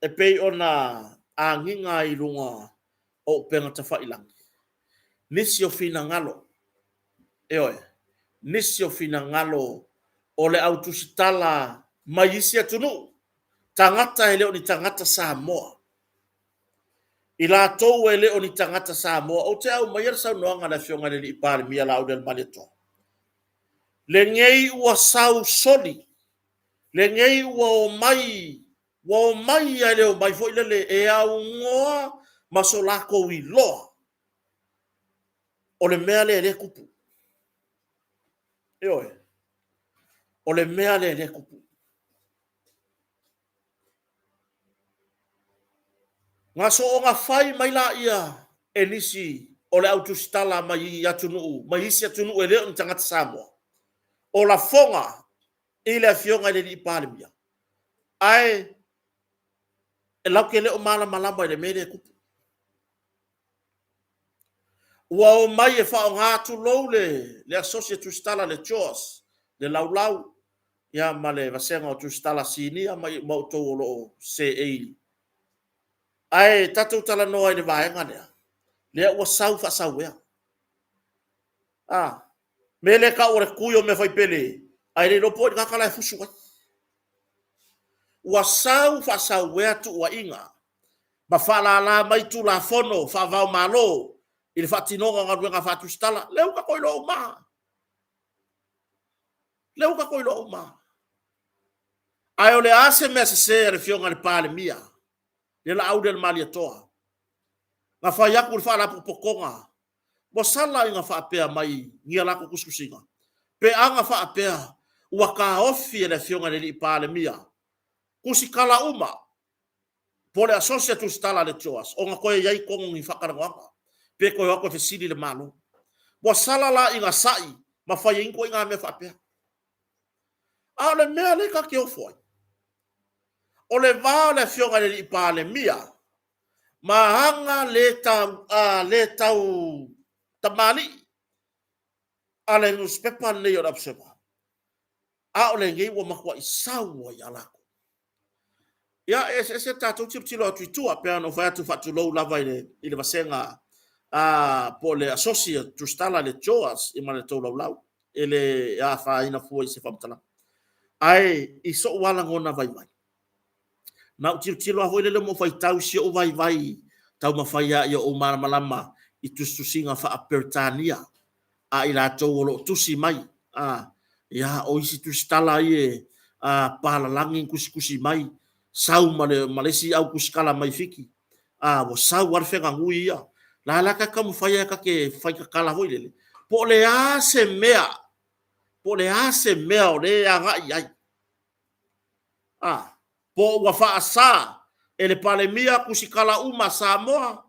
e pei ona agiga i luga o upega tafailagi nisi o finagalo, ioe, nisi o finagalo o le au tusitala mai isi atunuu, tagata e le o ni tagata Samoa, i latou e le o ni tagata Samoa. Ou te aumaia le saunoaga a le Afioga i le Palemia Laaulialemalietoa, lenei ua sau soli, lenei ua omai, ua omai lava i le omai foi lele e aunoa ma so latou iloa o le mea lea e tupu. Ioe, o le mea lea e tupu. Na soona fai mai laia e nisi o le au tusitala mai atunuu, mai isi atunuu e le o ni tagata Samoa, o lafoga i le Afioga i le alii Palemia, ae latou te le o malamalama i le mea lea e tupu. Ua omai e faaaoga, tulou le asosi a tusitala a le CHOGM, le Laulau ma le vasega o tusitala sinia ma outou o lo o seei. Ae tatou talanoa i le vaega lea, lea ua sau faasauea. A, mea lea e tau o le tui o mea faipele, ae le iloa po o ai le tagata la e fusu ai. Ua sau faasauea tuuaiga ma faalala mai Tulafono faava-o-Malo i le faatinoga o galuega faatusitala. Lea ua tatou iloa uma lava. Lea ua tatou iloa uma lava. Ae o le a se mea sese a le Afioga i le Palemia, le Laaulialemalietoa, na fai atu i le Faalapotopotoga, ua sala ina faapea mai i a latou tusitusiga, pe ana faapea ua taofi e le Afioga i le Palemia tusitala uma po o le asosi a tusitala a le CHOGM ona toe i ai i totonu o ni faatalanoaga, pe toe o atu e fesili i le Malo. Ua sala la ina sai ma fai ai ni ituaiga mea faapea. A o le mea lea ta te ofo ai, o le va o le Afioga i le Palemia ma aga le tau, le tau tamalii a le nusipepa lenei o le Observer, a o lenei ua matuai sau ai lava latou. Ia, e eseese tatou tilotilo atu i tua, pei ona ou fai atu, faatulou lava i le vasega po o le asosi a tusitala le CHOGM ma le tou laulau, e le afaina fua i se faamatalaga. Ae i sou lava lagona vaivai, na ou tilotilo lava foi lele ma ou faitau i si ou vaivai taumafai lava ia ou malamalama i tusitusiga faa-Peretania a i latou o lo o tusi mai, a, ia, o isi tusitala ia a palalagi ni tusitusi mai, sau ma le, ma le isi au tusitala mai Fiti, a, ua sau lava le feganui ia. La la ta taumafai lava ta te faitatala foi lele, po o le a se mea, po o le a se mea o lea e agai i ai. A, po ua faasa e le Palemia tusitala uma a Samoa,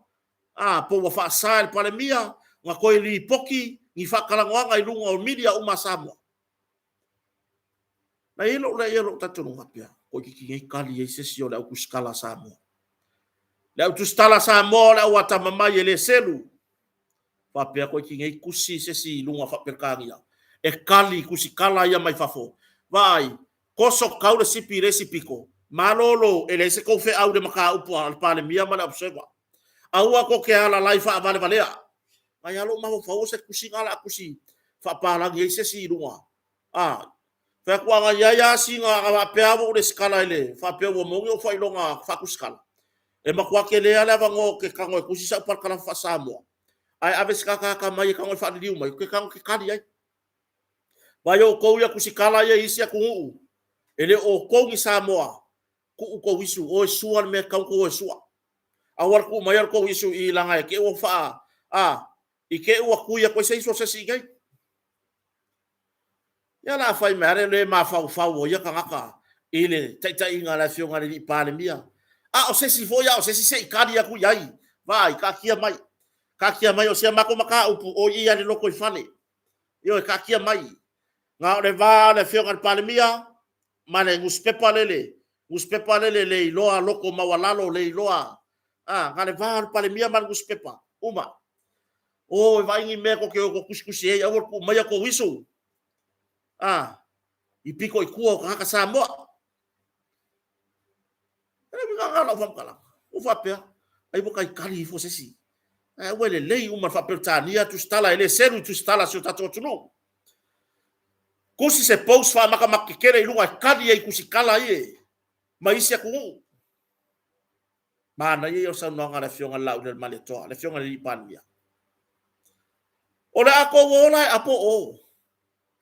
a, po ua faasa e le Palemia ona toe lipoti ni faatalanoaga i luga o media uma a Samoa. Na i ai lou talitonuga faapea, toeitiiti nei tali ai se isi o le au tusitala a Samoa. Le au tusitala a Samoa o le au atamamai e le selu. Faapea toeitiiti nei tusi se isi i luga faa-Peretania e tali i tusitala ia mai fafo. Vaai, toso tau le sipi i le isi pito, malolo, e leai se tou feau i le mataupu a le Palemia ma le Observer. Aua tou te alalai faavalevalea. Ai lava lou mafaufau o se tusi lena o le a tusi faapalagi ai se isi i luga. A, fai atu ana i ai lava sina, ana faapea lava ua ou resitala i le faapea ua maua ni ou faailoga faatusitala, e matua tele lava le avanoa ou te tago e tusi sau parakalafa faa-Samoa, ae ave se tagata atamai e tago e faaliliu mai, ou te tago ou te tali ai. Vaai outou ia tusitala ia i isi atunuu, e le o outou ni Samoa, tuu tou isu, o e sua le mea e tatau ona outou o e sua. Aua le tuu maia le tou issue i i leaga e te i ua faa, a, i te i ua tui atu ai se issue a se isi i inei. Ia o le a fai mai lava le le mafaufau o ia tagata i le taitaiga a le Afioga i le alii Palemia. A o se isi foi a o se isi se i tali atu i ai, vaai, taatia mai, taatia mai o si a matou mataupu o i i lava i le lotoifale. Ioe, taatia mai. Na o le va o le Afioga i le Palemia ma le nusipepa lea, le nusipepa lea le iloa loto maualalo, le iloa, a, na o le va o le Palemia ma le nusipepa, uma. O e vaai ni mea tou te o e tusitusi ai, aua le tuu maia tou issue, a, i pito i tua o tagata Samoa. O le uiga lena o lau faamatalaga. Ua ou faapea, ai ua tai tali ifo se isi. Ae ua lelei uma i le faa-Peretania tusitala, e le selu i tusitala a si o tatou atunuu. Tusi se post faamatamata tetele i luga e tali ai i tusitala ia mai isi atunuu. Manaia ia o le saunoaga a le Afioga i le Laaulialemalietoa, le Afioga i le Palemia. O le a tou o la e apo o.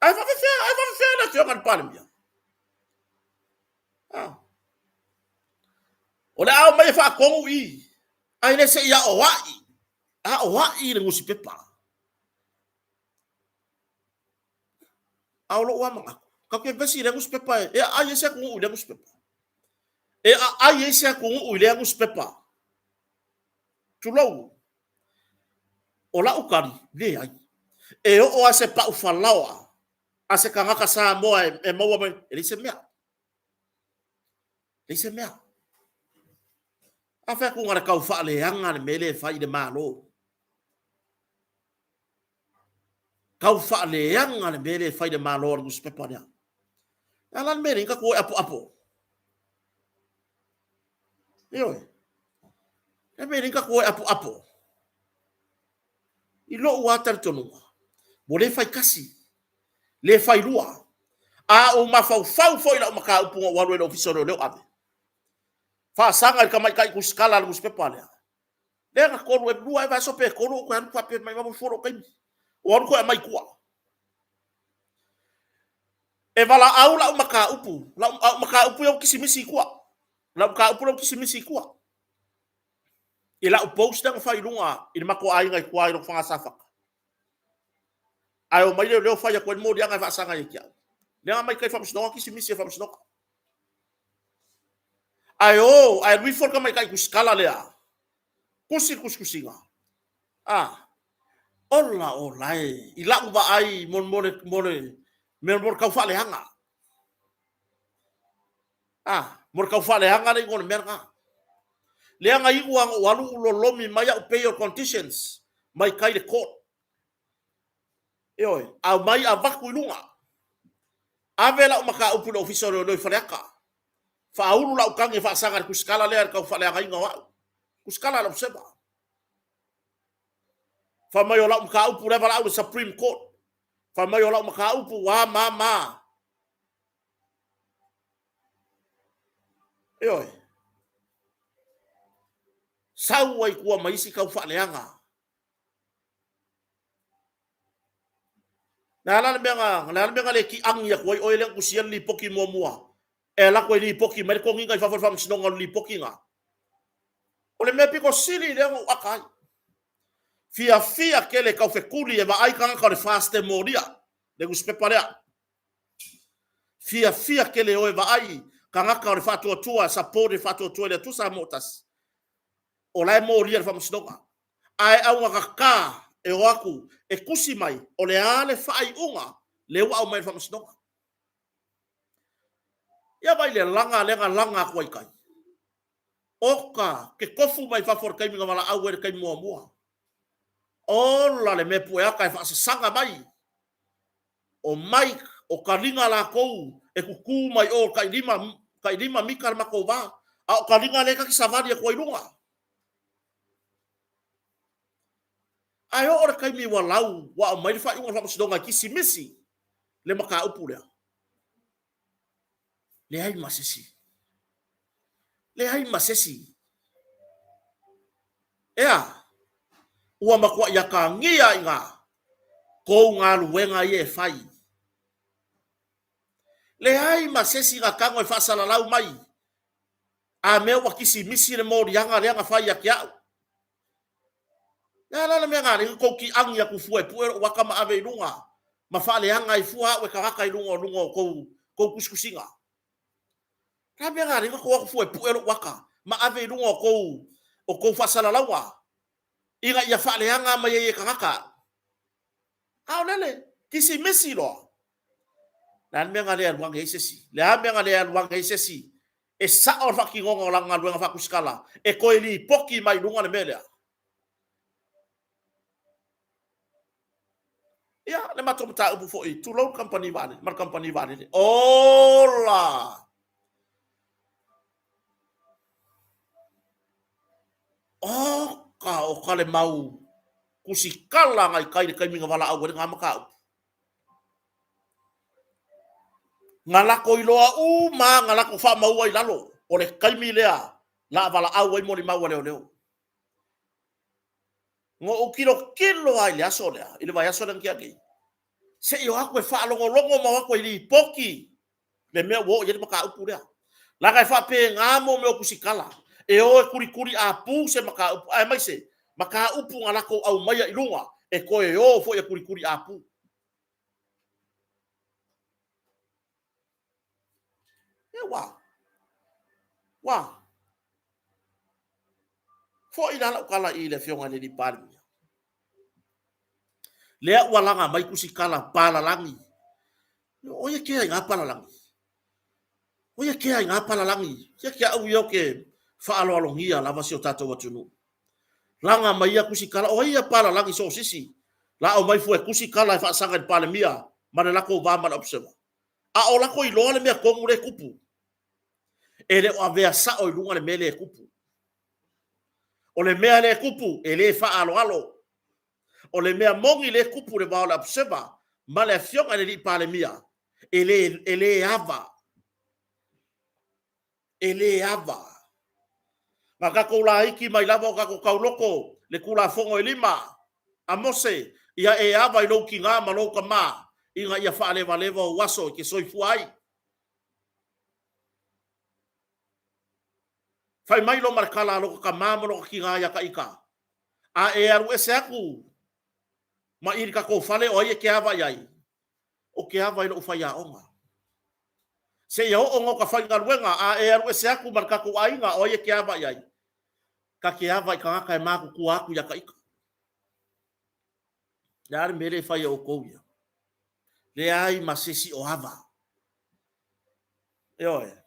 Ae faafefea, ae faafefea le Afioga i le Palemia? Ah. O le a omai e faatonu i, ae le se i aoai, aoai i le nusipepa. A o lou lava manatu, tatou te vevesi i lea nusipepa e aai ai se atunuu i lea nusipepa. E aai ai se atunuu i lea nusipepa. Tulou. O lau tali, leai. E oo lava se pau falaoa a se tagata Samoa e maua mai, e leai se mea. Leai se mea. A fai atu na o le tau faaleaga le mea lea e fai i le Malo. Tau faaleaga le mea lea e fai i le Malo a le nusipepa lea. A la le mea lea, tatou o e apoapo. Ioe. Le mea lea, tatou o e apoapo. I lou lava talitonuga, ua le fai tasi, le fai lua. A ou mafaufau foi i lau mataupu na ou alu ai i le Ofisa o Leoleo ave, faasaga i le tamaitai tusitala a le nusipepa lea, lea na tolu e lua ea vaiaso pe tolu ou toe alu faapea mai, maumau fua lou taimi. Ua alu toe aumai i tua. E valaau lau mataupu, lau mataupu ia ua kisimisi i tua. Lau mataupu lea ua kisimisi i tua. I lau post lea na fai i luga i le matou aiga i tua i Lotofaga Safata. Ae omai leoleo fai atu ai le moliaga e faasaga ia te au. Lea na aumai tai faamasinoga kisimisi e faamasinoga. Ae o, ae alu ifo le tamaitai tusitala lea, tusi le tusitusiga. A, ola ola e, i lau vaai mo, mo le, mo le, mo le tau faaleaga. A, mo le tau faaleaga le igoa o le mea lena. Lea na iu lava na ou alu ou lolomi mai au bail conditions mai tai le court. Ioe, aumai avatu i luga. Ave lau mataupu i le Ofisa o Leoleo i Faleata. Faaulu lau tagi e faasaga i le tusitala lea i le tau faaleagaina o au. Tusitala a le Observer. Fai mai o lau mataupu lea valaau i le Supreme Court. Fai mai o lau mataupu ua a ma a ma a. Ioe. Sau ai tua ma isi tau faaleaga. Le a la le mea na, le a le mea na le kiagi atu ai oe lea na tusia le lipoti muamua e alu atu e lipoti mai le toniga i fafo i le faamasinoga o le lipoti na. O le mea pito sili lea na ou aka ai. Fiafia tele tau fetuli e vaai tagata o le FAST e molia le nusipepa lea. Fiafia tele e o e vaai tagata o le faatuatua, support le faatuatua i le Atua Samoa tasi. O la e molia le faamasinoga. Ae augatata e o atu e tusi mai o le a le faaiuga lea ua aumai e le faamasinoga. Ia vaai le laga lea na laga atu ai i tai. Oka, ke tofu mai fafo i le taimi na valaau ai i le taimi muamua. Ola le mea pueata e faasasaga mai. O Mike, o Kaliga latou e tutu mai o tai lima, tai lima mita le matou va. A o Kaliga lea ta te savali atu ai i luga. Ae oo le taimi ua lau, ua aumai le faaiuga o le faamasinoga e kisimisi le mataupu lea. Leai ma se isi. Leai ma se isi. Ea, ua matuai atagia i ina kou galuega ia e fai. Leai ma se isi na tago e faasalalau mai. A mea ua kisimisi le moliaga lea na fai ia te a'u. Le a la le mea na alai tou kiagi atu fua e pue lo'u ata ma ave i luga ma faaleaga ai fua a'u e tagata i luga o luga o tou tou tusitusiga? Le a mea na alai tou o atu fua e pue lo'u ata ma ave i luga o tou o tou faasalalauga ina ia faaleaga mai ai e tagata a'u? A o lele, kisimisi loa. Le a le mea na le alu ane ai se isi? Le a le mea na le alu ane ai se isi e sao le faatinoga o lana galuega faatusitala e toe lipoti mai i luga le mea lea? Ia, le matou mataupu foi, tulou le kamupani vaalele, ma le kamupani vaalele. Ola! Oka, oka le mau tusitala agai tai i le taimi na valaau ai lena mataupu. Na latou iloa uma lava, na latou faamaua i lalo, o le taimi lea la a valaau ai molimau a leoleo. Na ou tilotilo lava i le aso lea, i le vaiaso lea na tea nei, se i o atu e faalogologo ma o atu e lipoti le mea ua oo i ai le mataupu lea. Leaga e faapena mea o tusitala, e o e tulituli apu se mataupu, aemaise mataupu na latou aumaia i luga, e toe o foi e tulituli apu. Ia ua, ua foi la lau tala i le Afioga i le Palemia, lea ua laga mai tusitala palalagi. O ai e kea i na palalagi? O ai e kea i na palalagi? Ia te au ia ou te faaaloalogia lava si o tatou atunuu. Laga mai ia tusitala, o ai ia palalagi so o se isi? La aumai fua e tusi tala e faasaga i le Palemia ma le latou va ma le Observer. A o latou iloa le mea tonu lea e tupu. E le o avea sao i luga le mea lea e tupu. O le mea lea e tupu, e le faaaloalo. O le mea moni lea e tupu i le va o le Observer ma le Afioga i le Alii Palemia, e le, e le ava. E le ava. Na tatou laiti mai lava o tatou tauloto le Tulafono e 5 a Mose, ia e ava i lou tina ma lou tama, ina ia faalevaleva ou aso e te soifua ai. Fai mai loa ma le tala a lota tama ma lota tina ia ta ita, a e alu ese atu ma i le tatou fale, o ai e te ava i ai? Ou te ava i lou faiaoga. Seia oo ina ota faigaluega, a e alu ese atu ma le tatou aiga, o ai e te ava i ai? Ta te ava i tagata e matutua atu ia ta ita. Le a le mea lea e fai e outou ia? Leai ma se isi o ava. Ioe.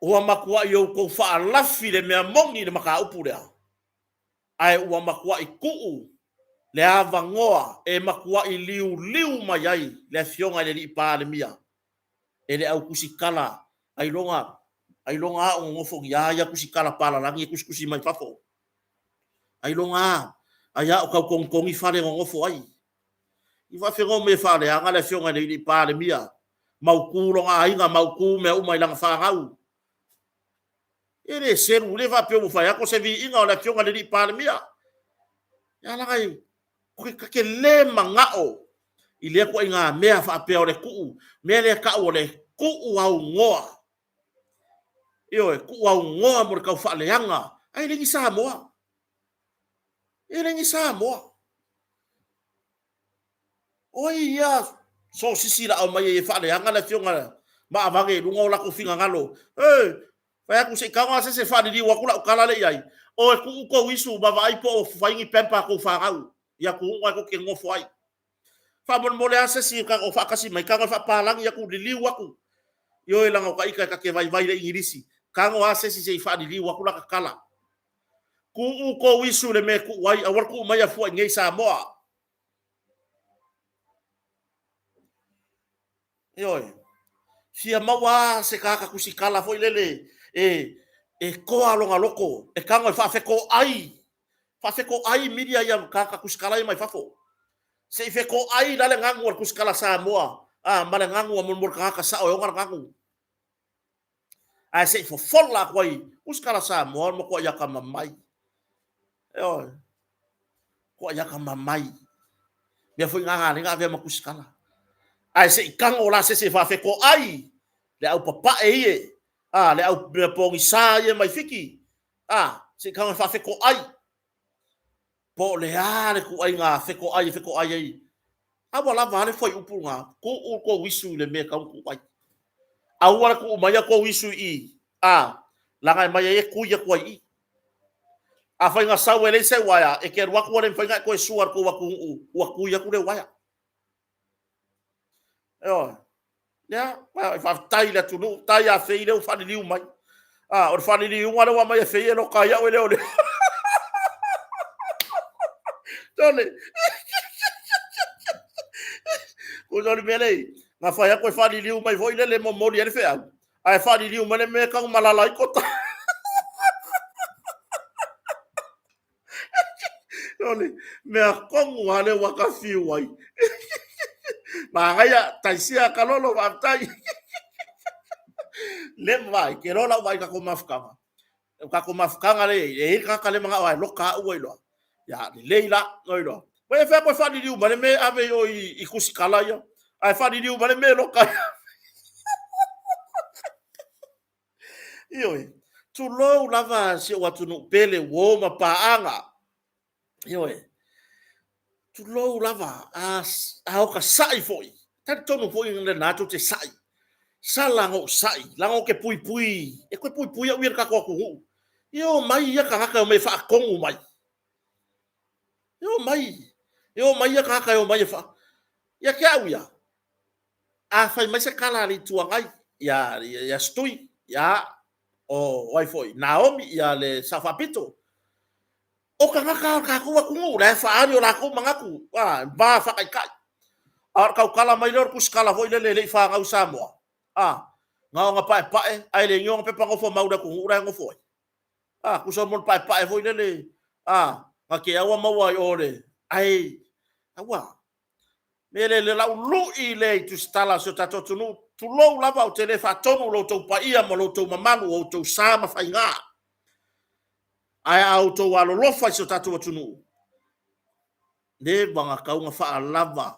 Ua matuai outou faalafi le mea moni i le mataupu lea, ae ua matuai tuu le avanoa e matuai liuliu mai ai le Afioga i le Alii Palemia e le au tusitala ailoga ailoga a o nonofo ni a ia tusitala palalagi e tusitusi mai fafo. Ailoga a ai a o tau togitogi fale e nonofo ai. I faafegoa mai e faaleaga le Afioga i le Alii Palemia, mautu lona aiga, mautu mea uma i lana fanau. E le selu, le faapea ua fai atu o se viiga o le Afioga i le Alii Palemia. Ia laga e te le manao i lea ituaiga mea faapea o le tuu, mea lea tau o le tuu aunoa. Ioe, tuu aunoa mo le tau faaleaga, ae le ni Samoa. E le ni Samoa. O ai ia sosisi la aumai e faaleaga le afioga ma avane i luga o latou finagalo. E, fai atu se i tago lava se isi e faaliliu atu lau tala lea i ai, o e tuu tou isu ma vaai po o fai ni pamper a tou fanau i atunuu na tou te nonofo ai. Faamolemole lava se isi o faatasi mai, tago e faapalagi atu, liliu atu. Ioe, leaga o ta ita ta te vaivai i le Igilisi. Tago lava se isi se i faaliliu atu lata tala. Tuu tou isu i le mea e tuu ai, aua le tuu maia fua i inei i Samoa. Ioe. Fia maua lava se tagata tusitala foi lele e, e toa lona loto, e tago e faafetoai, faafetoai media ia tagata tusitala ia mai fafo. Se i fetoai la le ganu a le tusitala Samoa, a, ma le ganu a mo le tagata sao e ona le ganu. Ae se i fofola atu ai, tusitala Samoa o le matuai atamamai. Ioe. Matuai atamamai. Mea foi na na avea ma tusitala. Ae se i tago la se isi e faafetoai le au papae ie. A, le au mea pogisa ia mai Fiti, a, se i tago e faafetoai. Po o le a le ituaiga fetoai e fetoai ai. A ua lava a le fuaiupu lena, tuu tou isu i le mea e tatau ona tuu ai. Aua le tuu maia tou isu i i, a, leaga e aumai ai e tui atu ai i i. Afai na sau e leai se uaea, e te alu atu ua le mafai ona e toe sua i le tou atunuu, ua tui atu le uaea. Ioe. Ia, faafetai i le atunuu, faafetai ia Fei lea ua faaliliu mai. Ah, o le faaliliuga lea ua aumai e Fei e loka ai au e le o le. Tole. Ko le mea lei, na fai atu e faaliliu mai foi lele momoli ai le feau, ae faaliliu mai le mea e tau malala ai kota. O le mea tonu lava lea ua ta fiu ai. Manaia, taisia Kalolo, faafetai. Le vaai, ke loa lau vaai i tatou mafutaga. O tatou mafutaga lea e i ai le tagata lea e manao e loka au ai loa. Ia, lelei la, oi loa. Ua e fai atu e faaliliu mai le mea e ave i o i tusikala ia, ae faaliliu mai le mea e loka ai. Ioe, tulou lava si ou atunuu pele, uo ma paaga. Ioe, tulou lava, a, a oka sa'i foi, talitonu foi lena tou te sa'i, sala na ou sa'i, leaga ou te puipui, e toe puipui au ia i le tatou atunuu. Ia omai ia tagata e omai e faatonu mai. E omai, e omai ia tagata e omai e faa... Ia te au ia, a fai mai se tala a le Itu Agai ia, ia Stui, ia, o ai foi, Naomi, ia le Sao Faapito, o tagata o le tatou atunuu la e faaali o latou manatu, a, va faataitai. A o le tautala mai lea o le tusitala foi lele e le i fanau i Samoa, a, na ona paepae ae le i ona pepa nofo mau i le atunuu la e nofo ai. A, tusa mo le paepae foi lele, a, na te aua maua i o le, ae, aua, Me le le lau lui lea i tusitala a si o tatou atunuu, tulou lava ou te le faatonu lo outou paia ma lo outou mamalu, o outou sa ma faiga. Ae a outou alolofa i si o tatou atunuu, leva na tatau ona faalava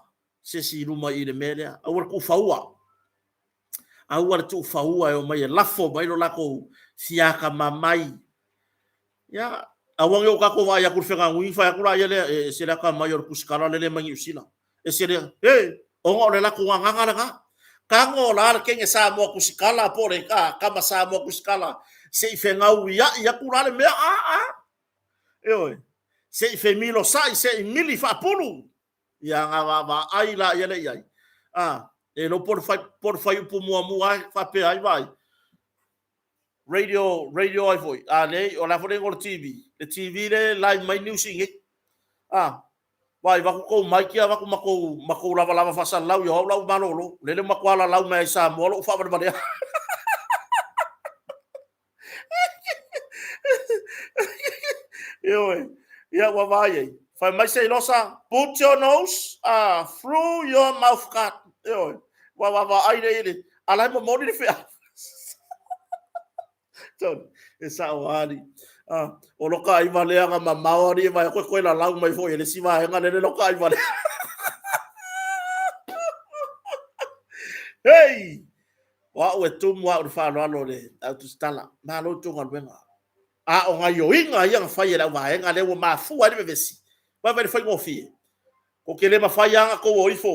se isi i luma i le mea lea. Aua le tuufaua. Aua le tuufaua e omai e lafo mai lo latou fiatamamai. Ia, aua ne i o tatou vaai atu i le fegaagui fai atu laia lea, e ese le atamai o le tusitala lele mai Niu Sila. Ese le, e, ona o le latou agaga lena. Tago la le teine Samoa tusitala po o le tama Samoa tusitala se i fegauia'i atu la le mea, a, a. Ioe, se i femilosa'i, se i mili faapulu. Ia na vaavaai laia lea i ai. A, e iloa po o le fuaiupu muamua lava e faapea ai, vaai. Radio, radio ai foi, a leai, o le a foi le igoa o le TV? Le TV lea e live mai news i inei. A, vaai, avatu tou mic ia, avatu ma tou, ma tou lavalava faasalalau, ia o au la ua malolo. Lele ua matua lalau mai ai i Samoa lou faavalevalea. Ioe, ia ua vaai ai. Fai mai Seilosa, put your nose through your mouth guard. Ioe, ua vaavaai lea i le, a la e momoli le feau. Tony, e sao ali. Ah, o loka ai valea nga mamao ali e vai koe koe lalau mai foi e le isi vaega lele loka ai valea. Hei! O au e tumu au i le faaaloalo i le au tusitala. Malo i tou galuega. A o gaioiga ia na fai e le auvaega lea ua mafua ai le vevesi, vaivai le faigofie. Kou te le mafai lava ona tou o ifo.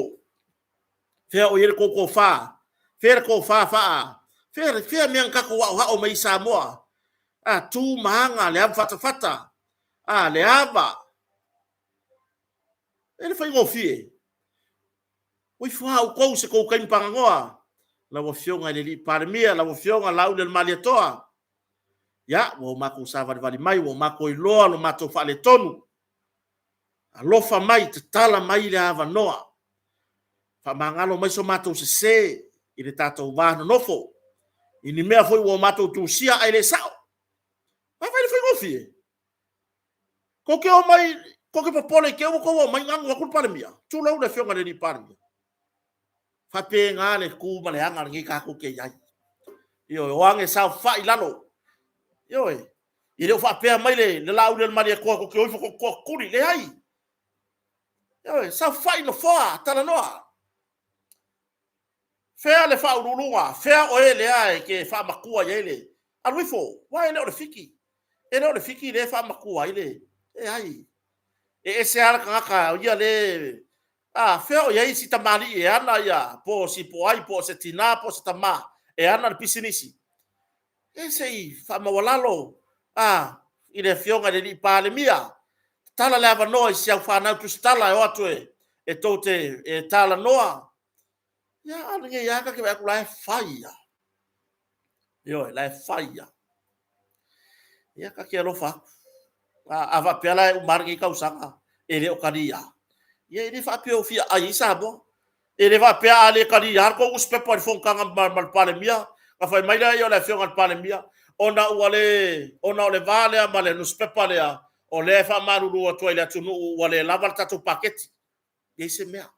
Fea o i ai le tou tofa? Fea le tofa faa? Fea, fea mea na tatou aoao mai i Samoa? A, tu ma aga, le avafatafata, a, le ava. E le faigofie. Ua ifo lava outou i se tou taimi paganoa, lau Afioga i le Alii Palemia, lau Afioga Laaulialemalietoa. Ia, ua o matou savalivali mai, ua o matou iloa lo matou faaletonu. Alofa mai, tatala mai le avanoa. Faamagalo mai so matou sese i le tatou va nonofo, i ni mea foi ua o matou tusia ae le sao. Vaavaai i le faigofie. Tou te omai, tou te popole i te i ua tou omai ganu atu le Palemia. Tulou le Afioga i le Alii Palemia. Faapena le tu ma le aga lenei tatou te i ai. Ioe, o age saofai i lalo. Ioe, e le o faapea mai le, le Laauli a le Malietoa tou te o ifo tou te toatuli. Leai. Ioe, saofai i nofoa, talanoa. Fea le faauluuluga? Fea oe lea e ke faamatua i ai le alu ifo? Aua e le o le Fiki. E le o le Fiki lea e faamatua ai le, e ai. E ese lava le tagata o ia le a fea o i ai si tamalii e ana ia po o si po ai po o se tinā po o se tamā e ana le pisinisi. E se i faamaualalo a i le Afioga i le alii Palemia, tatala le avanoa i si au fanau tusitala e o atu e tou te talanoa. Ia, a o lenei lava ta te vaai atu o la e fai lava. Ioe, o la e fai lava. Ia, ta te alofa atu. A faapea la e uma lava lenei tausaga e le o talia, ia e le faapea ua fia aai ai Samoa. E le faapea a le talia le tou nusipepa i le fonotaga ma le Palemia, ona fai mai lea o le Afioga i le Palemia, ona ua le, ona o le va lea ma le nusipepa lea, o lea e faamalulu atu ai i le atunuu ua le lava le tatou paketi. Leai se mea.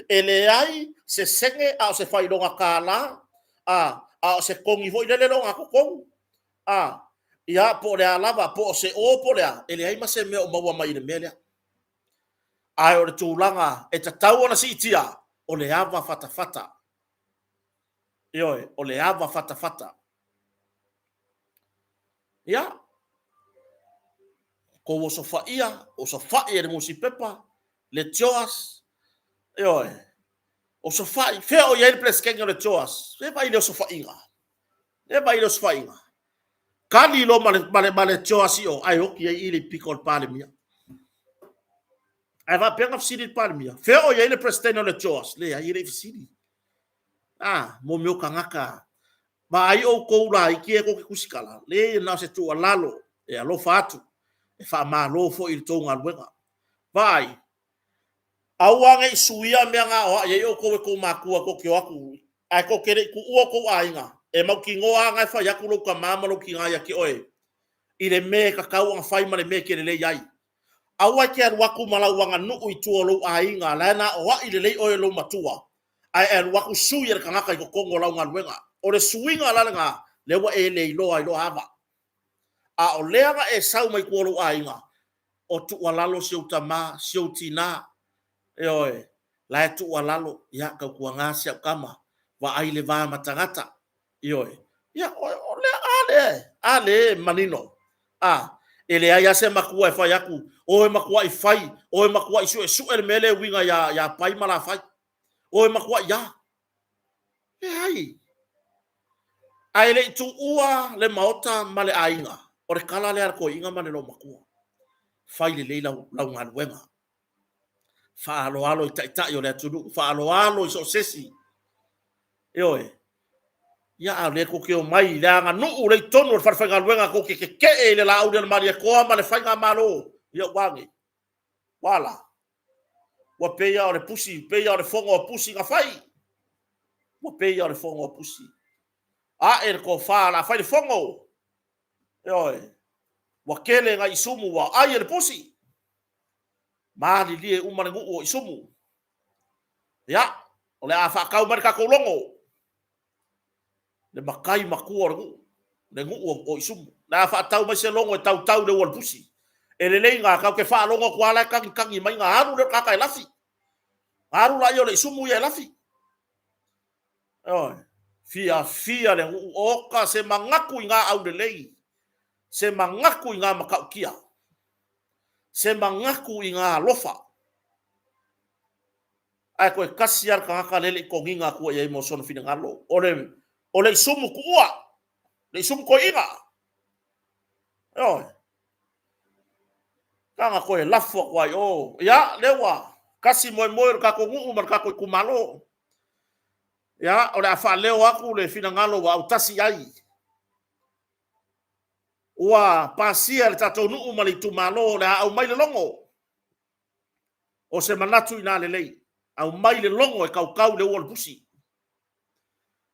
E leai se sene a o se faailoga $1, a o se togi foi lele le ogatotonu, a, ia, po o le a lava, po o se o po o le a, e leai ma se mea o maua mai i le mea lea. Ae o le tulaga e tatau ona siitia, o le ava fatafata. Ioe, o le ava fatafata. Ia, tou osofaia, osofai e le nusipepa, le CHOGM, ioe, osofai, fea o i ai le Peresetene o le CHOGM? Se vaai i le osofaiga, se vaai i le osofaiga. Kali loa ma le, ma le, ma le CHOGM i o, ae oti ai i le pito o le Palemia. Ae faapea na fesili le Palemia, fea o i ai le Peresetene o le CHOGM? Leai, e le i fesili. Ah, mo mea o tagata. Vaai outou laiti ia tou te tusitala, leai na o se tuualalo e alofa atu, e faamalo foi i le tou galuega. Vaai, aua ne i suia mea na aoai ai outou e tou matua tou te o atu, ae tou te le i tuua outou aiga, e mautinoa lava na e fai atu lou tama ma lou tina ia te oe i le mea e tatau ona fai ma le mea e te lelei ai. Aua e te alu atu ma lau aganuu i tua o lou aiga, la e na aoai lelei oe e lou matua, ae e alu atu sui e le tagata i totonu o lau galuega. O le suiga la lena, lea ua e le iloa ai loa ava. A o lea na e sau mai tua o lou aiga, o tuualalo si ou tama, si ou tina, ioe, la e tuualalo, ia tautuana si au tama, vaai le va ma tagata, ioe. Ia, o lea, a lea, a lea e manino, a, e leai lava se matua e fai atu, o e matuai fai, o e matuai suesue le mea lea e uiga ia, ia Pai ma Lafai. O e matuai a. Leai. Ae le i tuua le maota ma le aiga, o le tala lea a le toeaina ma le loomatua. Fai lelei lau, lau galuega. Faaaloalo i taitai o le atunuu, faaaloalo i so o se isi. Ioe. Ia, a o lea tou te omai i le aganuu lea i totonu o le falefaigaluega tou te tetee i le Laaulialemalietoa ma le Faigamalo. Ia ua a nei? Ua a la? Ua pei lava o le pusi, pei lava o le fono a pusi na fai. Ua pei lava o le fono a pusi. Ae le tofa, o le a fai le fono. Ioe. Ua tele nai isumu ua ai e le pusi. Malilie uma le nuu o isumu. Ia, o le a faatau mai le tatou logo. Le matai matua o le nuu, le nuu o Isumu. Le a faatau mai se logo e tautau i le ua o le pusi. E lelei na, tatou te faalogo atu lava la e tagitagi mai na alu lea o le tagata e lafi. Na alu laia o le Isumu ia e lafi. Ioe. Fiafia le nuu, oka se manatu i ngā aulelei, se manatu i ngā matautia, se manatu i ngā alofa. Ae toe tasi lava le tagata lea e le i toniga atua i ai mo sona finagalo, o le, o le isumu tuua, le isumu toeaina. Ioe. Taga toe lafo atu ai o. Ia, lea ua tasi moemoe o le tatou nuu ma le tatou itumalo. Ia, o le a faaleo atu le finagalo ua autasi i ai. Ua pasia e le tatou nuu ma le itumalo o le a aumai le logo. O se manatu inā lelei, aumai le logo e tautau i le ua o le pusi.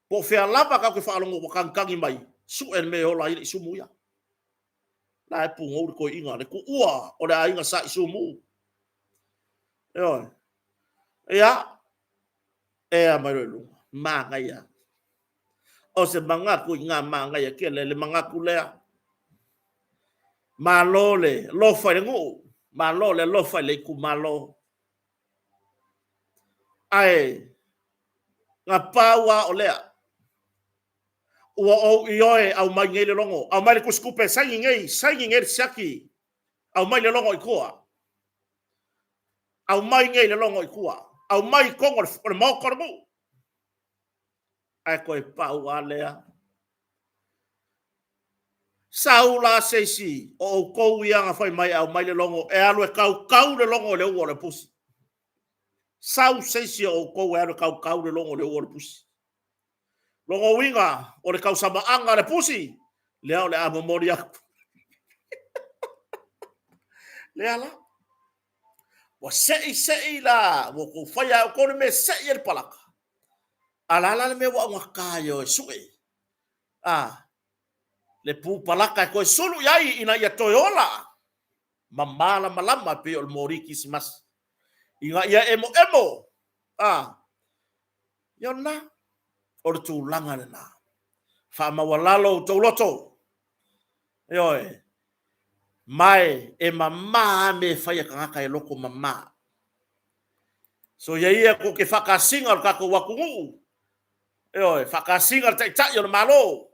Po o fea lava tatou te faalogo ua tagitagi mai, sue le mea e ola ai le isumu ia. La e pugou le toeaina, le tuua o le aiga Sa Isumu. Ioe. Ia, ea mai loa i luga, manaia. O se manatu i ngā manaia tele, le manatu lea. Malo le alofa i le nuu, malo le alofa i le itumalo. Ae Na pau a o lea. Ua ou ioe aumai nei le logo, aumai le tusitupe, saini nei, saini nei le siaki, aumai le logo i tua. Aumai nei le logo i tua. Aumai i totonu o le maota o le nuu. Ae toe pau a lea. Sau la se isi o outou ia na fai mai e aumai le logo e alu e tautau le logo i le ua o le pusi. Sau se isi o outou e alu e tautau le logo i le ua o le pusi. Lona uiga, o le tausamaaga a le pusi, lea o le a momoli atu. Lea la. Ua sei sei la, ua outou faia e outou le mea e sei ai le palaka. A la la le mea ua augata ai e o e sue. A, le pu palaka e toe sulu i ai ina ia toe ola ma malamalama e pei o le moli kisimasi. Ina ia emoemo, a, ia lena, o le tulaga lena. Faamaualalo outou loto, ioe, ma e mama lava mea e fai a tagata e loto mama. So ia ia tou te faatasiga o le tatou atunuu, ioe, faatasiga le Taitai o le Malo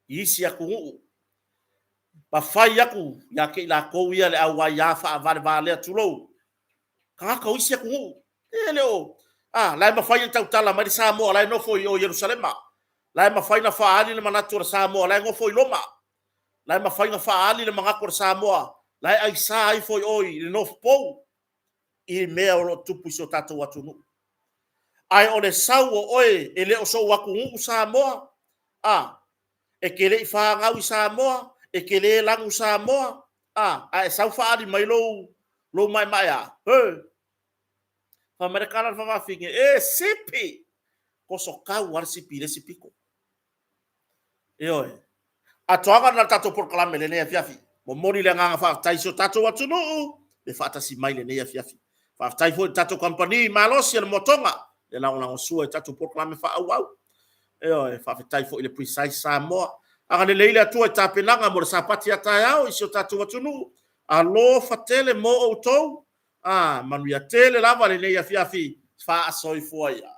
i isi atunuu, ma fai atu ia te i latou ia le au aia faavalevalea tulou, tagata o isi atunuu. E le o, a, la e mafai ona tautala mai le Samoa la e nofo i o Ierusalema. La e mafai ona faaali le manatu o le Samoa la e nofo i Roma. La e mafai ona faaali le manatu o le Samoa la e aisa ifo i o i le North Pole i mea o lo o tupu i si o tatou atunuu. Ae o le sau o oe e le o sou atunuu Samoa, a, e te le i fanau i Samoa, e te le lanu Samoa, a, ae sau faaali mai lou, lou maemaea, he, fai mai le tala a le faafafine, e sipi, toso tau lava le sipi i le isi pito. Ioe. Atoaga lena o le tatou polokalame i lenei afiafi. Momoli le agaga faafetai i si o tatou atunuu le faatasi mai i lenei afiafi. Faafetai foi i le tatou kamupani malosi a le Moatoga le lagolagosua i tatou polokalame faaauau. Ioe, faafetai foi i le Precise Samoa. Agalelei le Atua i tapenaga mo le Sapati a taeao i si o tatou atunuu. Alofa tele mo outou. A, manuia tele lava lenei afiafi. Faasoifua ia.